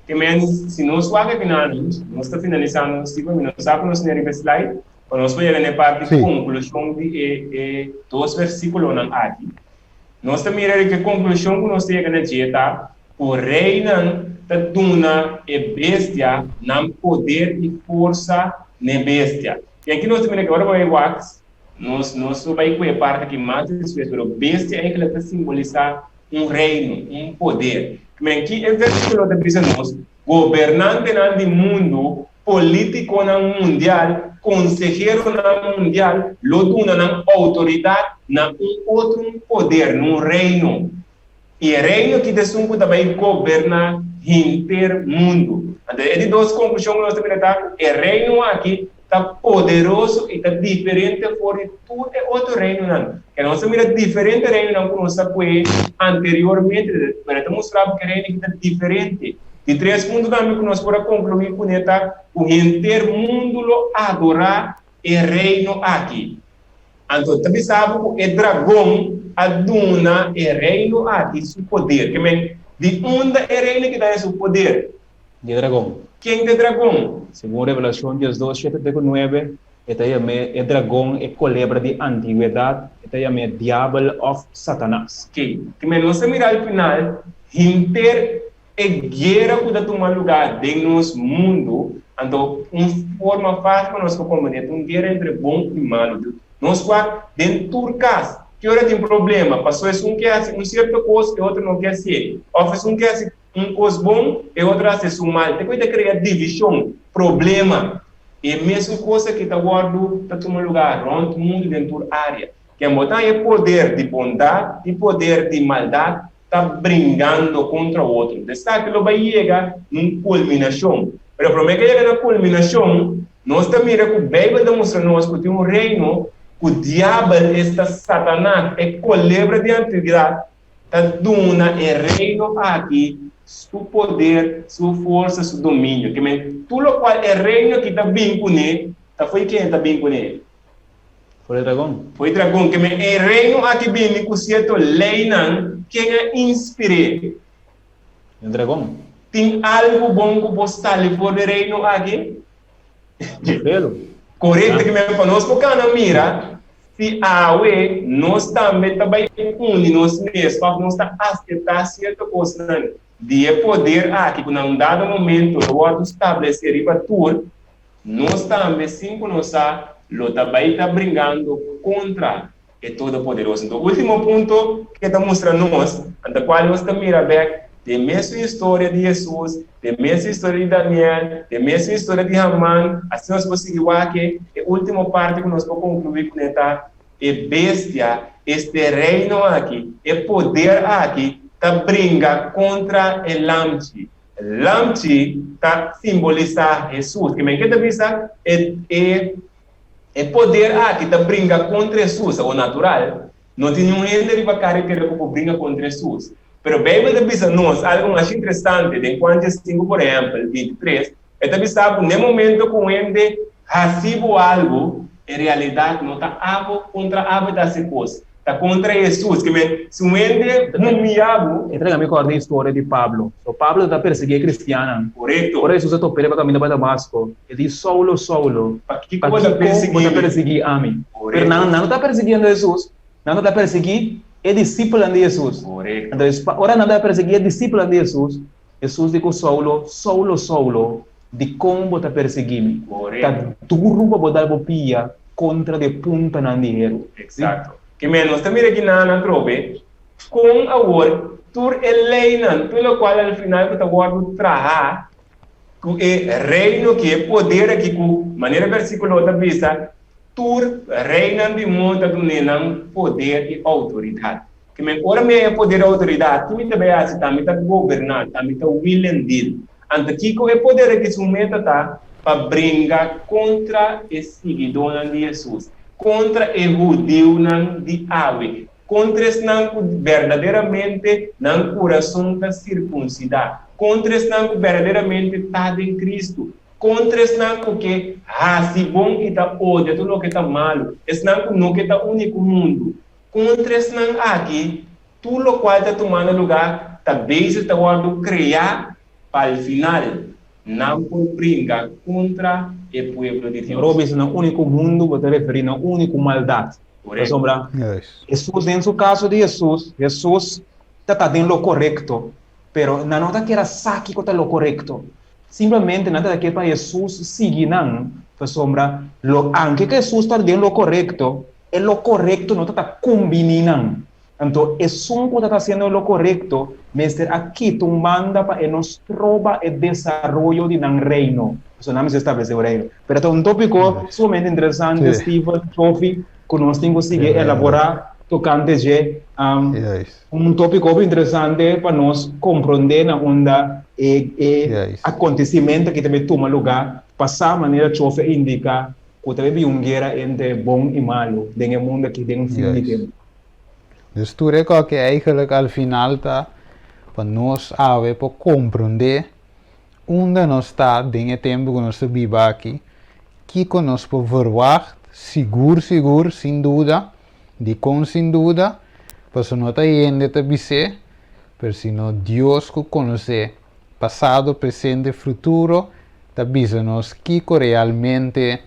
Ke men, si nos wak e final, nos ta finalisando nos tipo, mi no sa ku nos tin riba e slide, pa nos por yega na e parti konklushon di e e dos versikulonan aki. Nos ta mira riba e konklushon ku nos ta yega na dje ta ku reinan ta duna e bestia nan poder i forsa n'e bestia. I aki nos ta mira ke ora bo bai wak, nos nos lo bai ku e parti aki mas despues, pero bestia eigenlijk ta simbolisá un reino, un poder. Men ki e versíkulo ta bisa nos? Gobernantenan di mundu, polítikonan mundial, konseheronan mundial lo duna nan outoridat na un otro un poder, na un reino. I e reino aki ta esun ku ta bai goberná henter mundu. Anto e di dos konklushon ku nos ta mira ta ku e reino aki ta poderoso i ta diferente for di tur e otro reinonan. Ke nos a mira diferente reinonan ku nos a kue anteriormente, pero e ta mustra bo ku e reino aki ta diferente. Di tres punto tambe ku nos por a konkluí kuné ta ku henter mundu lo adorá e reino aki. Anto ta bisa bo ku e dragon a duna e reino aki su poder. Ke men, di unda e reino aki ta haña su poder? Di e dragon. Ken ta e dragon? Segun Revelashon diesdos, shete te ku nuebe, e ta yam'é e dragon, e kolebra di antigwedat, e ta yam'é Diabel òf Satanas. Ke ke men nos ta mira al final, henter e guera ku ta tuma lugá den nos mundu, anto un forma fásil pa nos por komprendé ta un guera entre bon i malu. Nos wak den tur kas, ki ora tin problema, pasobra esun ke hasi un sierto kos, e otro no ke hasié, òf esun ke hasi Un kos bon, e otro hasi esun mal. Te ku e ta krea divishon, problema. E mesun kos aki ta wòrdu ta tuma lugá rònt mundu den tur área. Ken bo ta haña poder di bondat i poder di maldat ta bringando kontra otro. Esaki lo bai yega na un kulminashon. Pero promé ku e yega na kulminashon, nos ta mira ku Beibel ta mustra nos ku tin un reino ku Diabel, esta Satanas, e kolebra di antigdat, ta duna e reino aki su poder, su forsa, su dominio. Ke men, tur lokual e reino aki ta bin kuné, ta fo'i ken e ta bin kuné? For e dragon. Fo'i dragon. Ke men, e reino aki bini ku sierto leinan, ken a inspir'é? E dragon. Tin algu bon ku por sali for di e reino aki? Pelo. Korekto ke men, pa nos por kana mira si awe nos tambe ta bai uni nos mes òf nos ta aseptá sierto kosnan di e poder aki ku na un dado momento lo wòrdu stablesé riba tur, nos tambe sin ku nos sa lo ta bai ta bringando kontra e Todopoderoso. Anto último punto ke ta mustra nos, anta kual nos ta mira bèk. Den mesun historia di Hesus, den mesun historia di Daniel, den mesun historia di Haman, asina nos por sigui wak e ultimo parti ku nos por konkluí kuné ta, e bestia, este reino aki, e poder aki, ta bringa kontra e Lamchi. Lamchi ta simbolisá Hesus. Ke men ke ta bisa? E e e poder aki ta bringa kontra Hesus. Awor natural, no tin niun hende riba kara di tera ku por bringa kontra Hesus. Pero Beibel ta bisa nos algu masha interesante den Juan diesinku, por ehèmpel, 23, e ta bisa ku n'e momento ku un hende hasi bo algu, en realidat no ta abo kontra abo e ta hasi kos, ta kontra Hesus. Ke men, si un hende humia bo. E ta laga mi kòrda e historia di Pablo. So Pablo ta persiguí e kristiannan. Korekto. Ora Hesus a top'é riba kaminda pa Damasko, e di, Saulo, Saulo, pakiko bo ta persiguí ami? Pero nan no ta persiguiendo Hesus, Nan ta persiguí e disipelnan di Hesus. Korekto. Anto, ora nan ta persiguí e disipelnan di Hesus, Hesus di ku Saulo, Saulo, Saulo, dikon bo ta persiguí mi? Korekto. Ta duru pa bo dal bo pia kontra di e puntanan di heru. Eksakto. Ke men nos ta mira aki nan atrobe kon awor tur e leinan, tur lokual al final ku ta wòrdu trahá ku e reino aki, e poder aki ku manera versíkulo ta bisa, Tur reinan di mundu ta dun'é nan poder i outoridat. Ke men ora mi haña poder i outoridat, ki mi ta bai hasi? Ta mi ta goberná, ta mi ta wil en dil. Anto kiko e poder aki su meta ta? Pa bringa kontra e siguidónan di Hesus, kontra e hudiunan di awe, kontra esnan ku berdaderamente nan kurason ta sirkunsidá, kontra esnan ku berdaderamente ta den Kristu. Kontra esnan ku ke hasi bon i ta odia tur loke ta malu, esnan ku no ke ta uni ku mundu. Kontra esnan aki, tur lokual ta tumando lugá ta bezig ta wòrdu kreá pa al final nan por bringa kontra e pueblo di Dios. Ora bo bisa nan uni ku mundu, bo ta referí na uni ku maldat. Pasobra Hesus, den su kaso di Hesus, Hesus ta ta den lo korekto, pero nan no ta kere sa kiko ta lo korekto. Simplemente nan ta ke pa Hesus sigui nan, pasobra lo anke ku Hesus ta den lo korekto, e lo korekto no ta ta kumbiní nan. Anto esun ku ta ta hasiendo lo korekto mester a kita un banda pa e no stroba e desaroyo di nan reino, pasobra nan mester establesé un reino. Pero ta un tópiko sumamente interesante, Steven, Chofi, ku nos tin ku sigui elaborá tokante dje. Un tópiko hopi interesante pa nos komprondé na unda e e akontesimentu aki ta bai tuma lugá pasá manera Chofe a indiká ku ta bai bin un guera entre bon i malu den e mundu aki den un fin di tempu. Dus tur e kòke eigenlijk al final ta pa nos awe por komprondé unda nos ta den e tempu ku nos ta biba aki, kiko nos por verwagt sigur sigur sin duda. Dikon sin duda? Pasobra no ta hende ta bis'é, pero sino Dios ku konosé pasado, presente, futuro ta bisa nos kiko realmente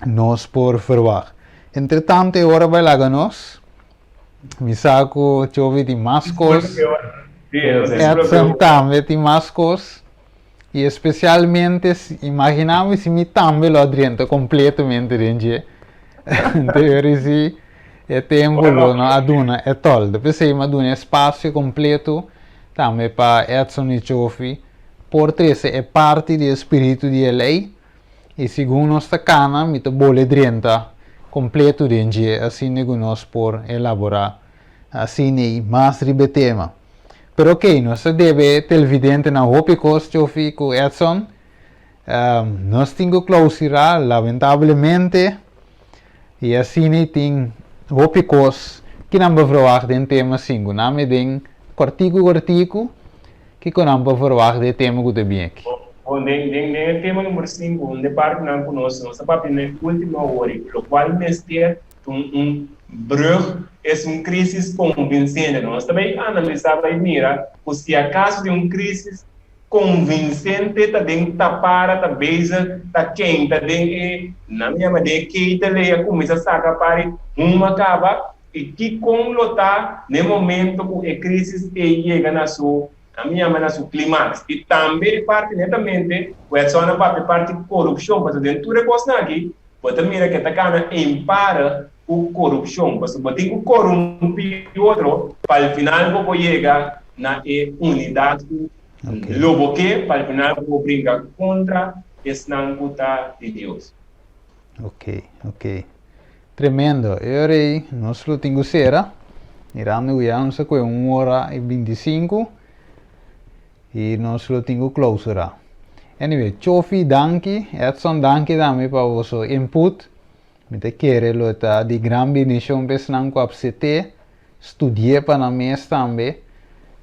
nos por ferwagt. Entretanto e ora bai laga nos. Mi sa ku Chovi tin mas kos. Edson tambe tin mas kos. I especialmente, imagina mi si mi tambe lo a drenta completamente den dje. Te si e tempo lo no a duna e tol. P'esei mi a duna espacio completo tambe pa Edson i Chofi por trece e parti di e spiritu di e ley. I segun nos ta cana mi ta bole drenta completo den dje asina cu nos por elabora asina i mas riba e tema. Pero ok, nos ta debe televidentenan hopi kos, Chofi ku Edson. Nos tin ku klausura, lamentablemente. I asina tin hopi kos ki nan por verwagt den tema sinku. Nan mi den kòrtiku kòrtiku, kiko nan por verwagt den e tema ku ta bin aki? Bon, den den den e tema number sinku, un de partinan ku nos nos a papia na e ultimo awor i lokual mester Un un brug es un crisis convincente. Nos ta bay analisa, bay mira cu si acaso tin un crisis convincente ta den tapara, ta bezig, ta kenta den e, nan yama den e ketel ey a cuminsa saca pari huma caba y kicon lo ta n'e momento cu e crisis ey yega na su, nan yama na su climax. Y tambe e parti netamente cu Edson a papia, e parti corupcion, pasobra den tur e cosnan aki Bo ta mira ke ta kana empara ku korupshon, pasobra bo tin ku korumpí otro pa al final bo por yega na e unidat ku lo bo ke pa al final bo bringa kontra esnan ku ta di Dios. Ok, ok. Tremendo. E ora ei nos lo tin ku sera. Mirando ku ya nos a kohe un ora i bintisinku i nos lo tin ku klousura. Anyway, Chofi danki, Edson danki tambe pa boso input. Mi ta kere lo ta di gran bendishon pa esnan ku apsete studi'é pa nan mes tambe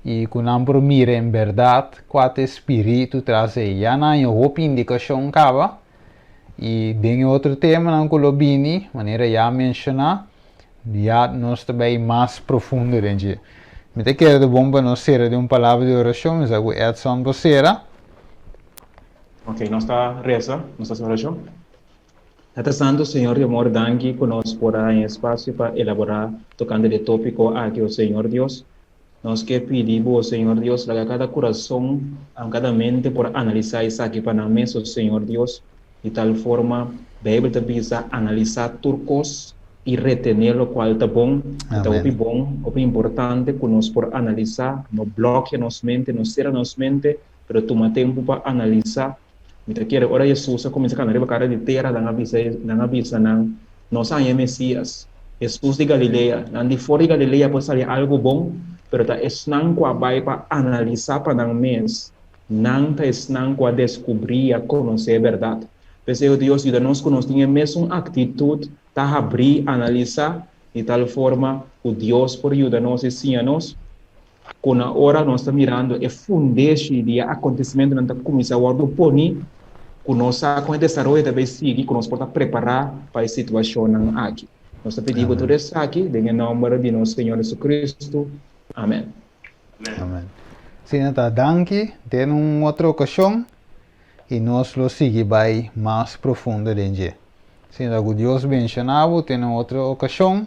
i ku nan por mira en bèrdat kua ta e spiritu tras ei. Ya nan haña hopi indikashon kaba i den e otro temanan ku lo bini, manera ya a menshoná, ya nos ta bai mas profundo den dje. Mi ta kere ta bon pa nos sera den un palabra di orashon, mi sa ku Edson por sera. Ok, nos ta resa, nos ta hasi orashon. Tata Santu, Señor di amor, danki ku nos por a haña espasio pa elaborá tokante di e tópiko aki, o Señor Dios. Nos ke pidi Bo, Señor Dios, laga kada kurason, kada mente por analisá esaki pa nan mes, o Señor Dios, di tal forma, Beibel ta bisa, analisá tur kos i retené lokual ta bon. I ta hopi bon, hopi importante ku nos por analisá, no blòkia nos mente, no sera nos mente, pero tuma tempu pa analisá. Mi ta kere ora Hesus a kuminsá kana riba kara di tera, nan a bisa, nan a bisa nan, Nos a haña e Mesias, Hesus di Galilea. Nan di for di Galilea por sali algu bon, pero ta esnan ku a bai pa analisá pa nan mes, nan ta esnan ku a deskubrí i a konosé e bèrdat. P'esei, o Dios, yuda nos ku nos tin e mesun aktitut, ta habrí, analisá, di tal forma ku Dios por yuda nos i siña nos. Ku na ora nos ta mirando e fundeshi di e akontesimentunan ta kuminsá wòrdu poni, ku nos sa kon e desaroyo ta bai sigui, ku nos por ta prepará pa e situashonnan aki. Nos ta pidi bo tur esaki den e nòmber di nos Señor Jesucristo. Amèn. Amèn. Asina ta, danki. Den un otro okashon i nos lo sigui bai mas profundo den dje. Asina ta, ku Dios benshoná bo te na un otro okashon.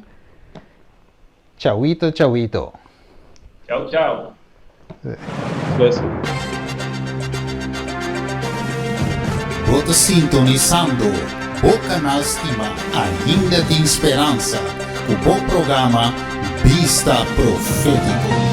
Chawito chawito. Chau chau. Bless. Bo ta sintonisando bo kanal stima Ainda Tin Speransa ku bo programa Bista Profétiko.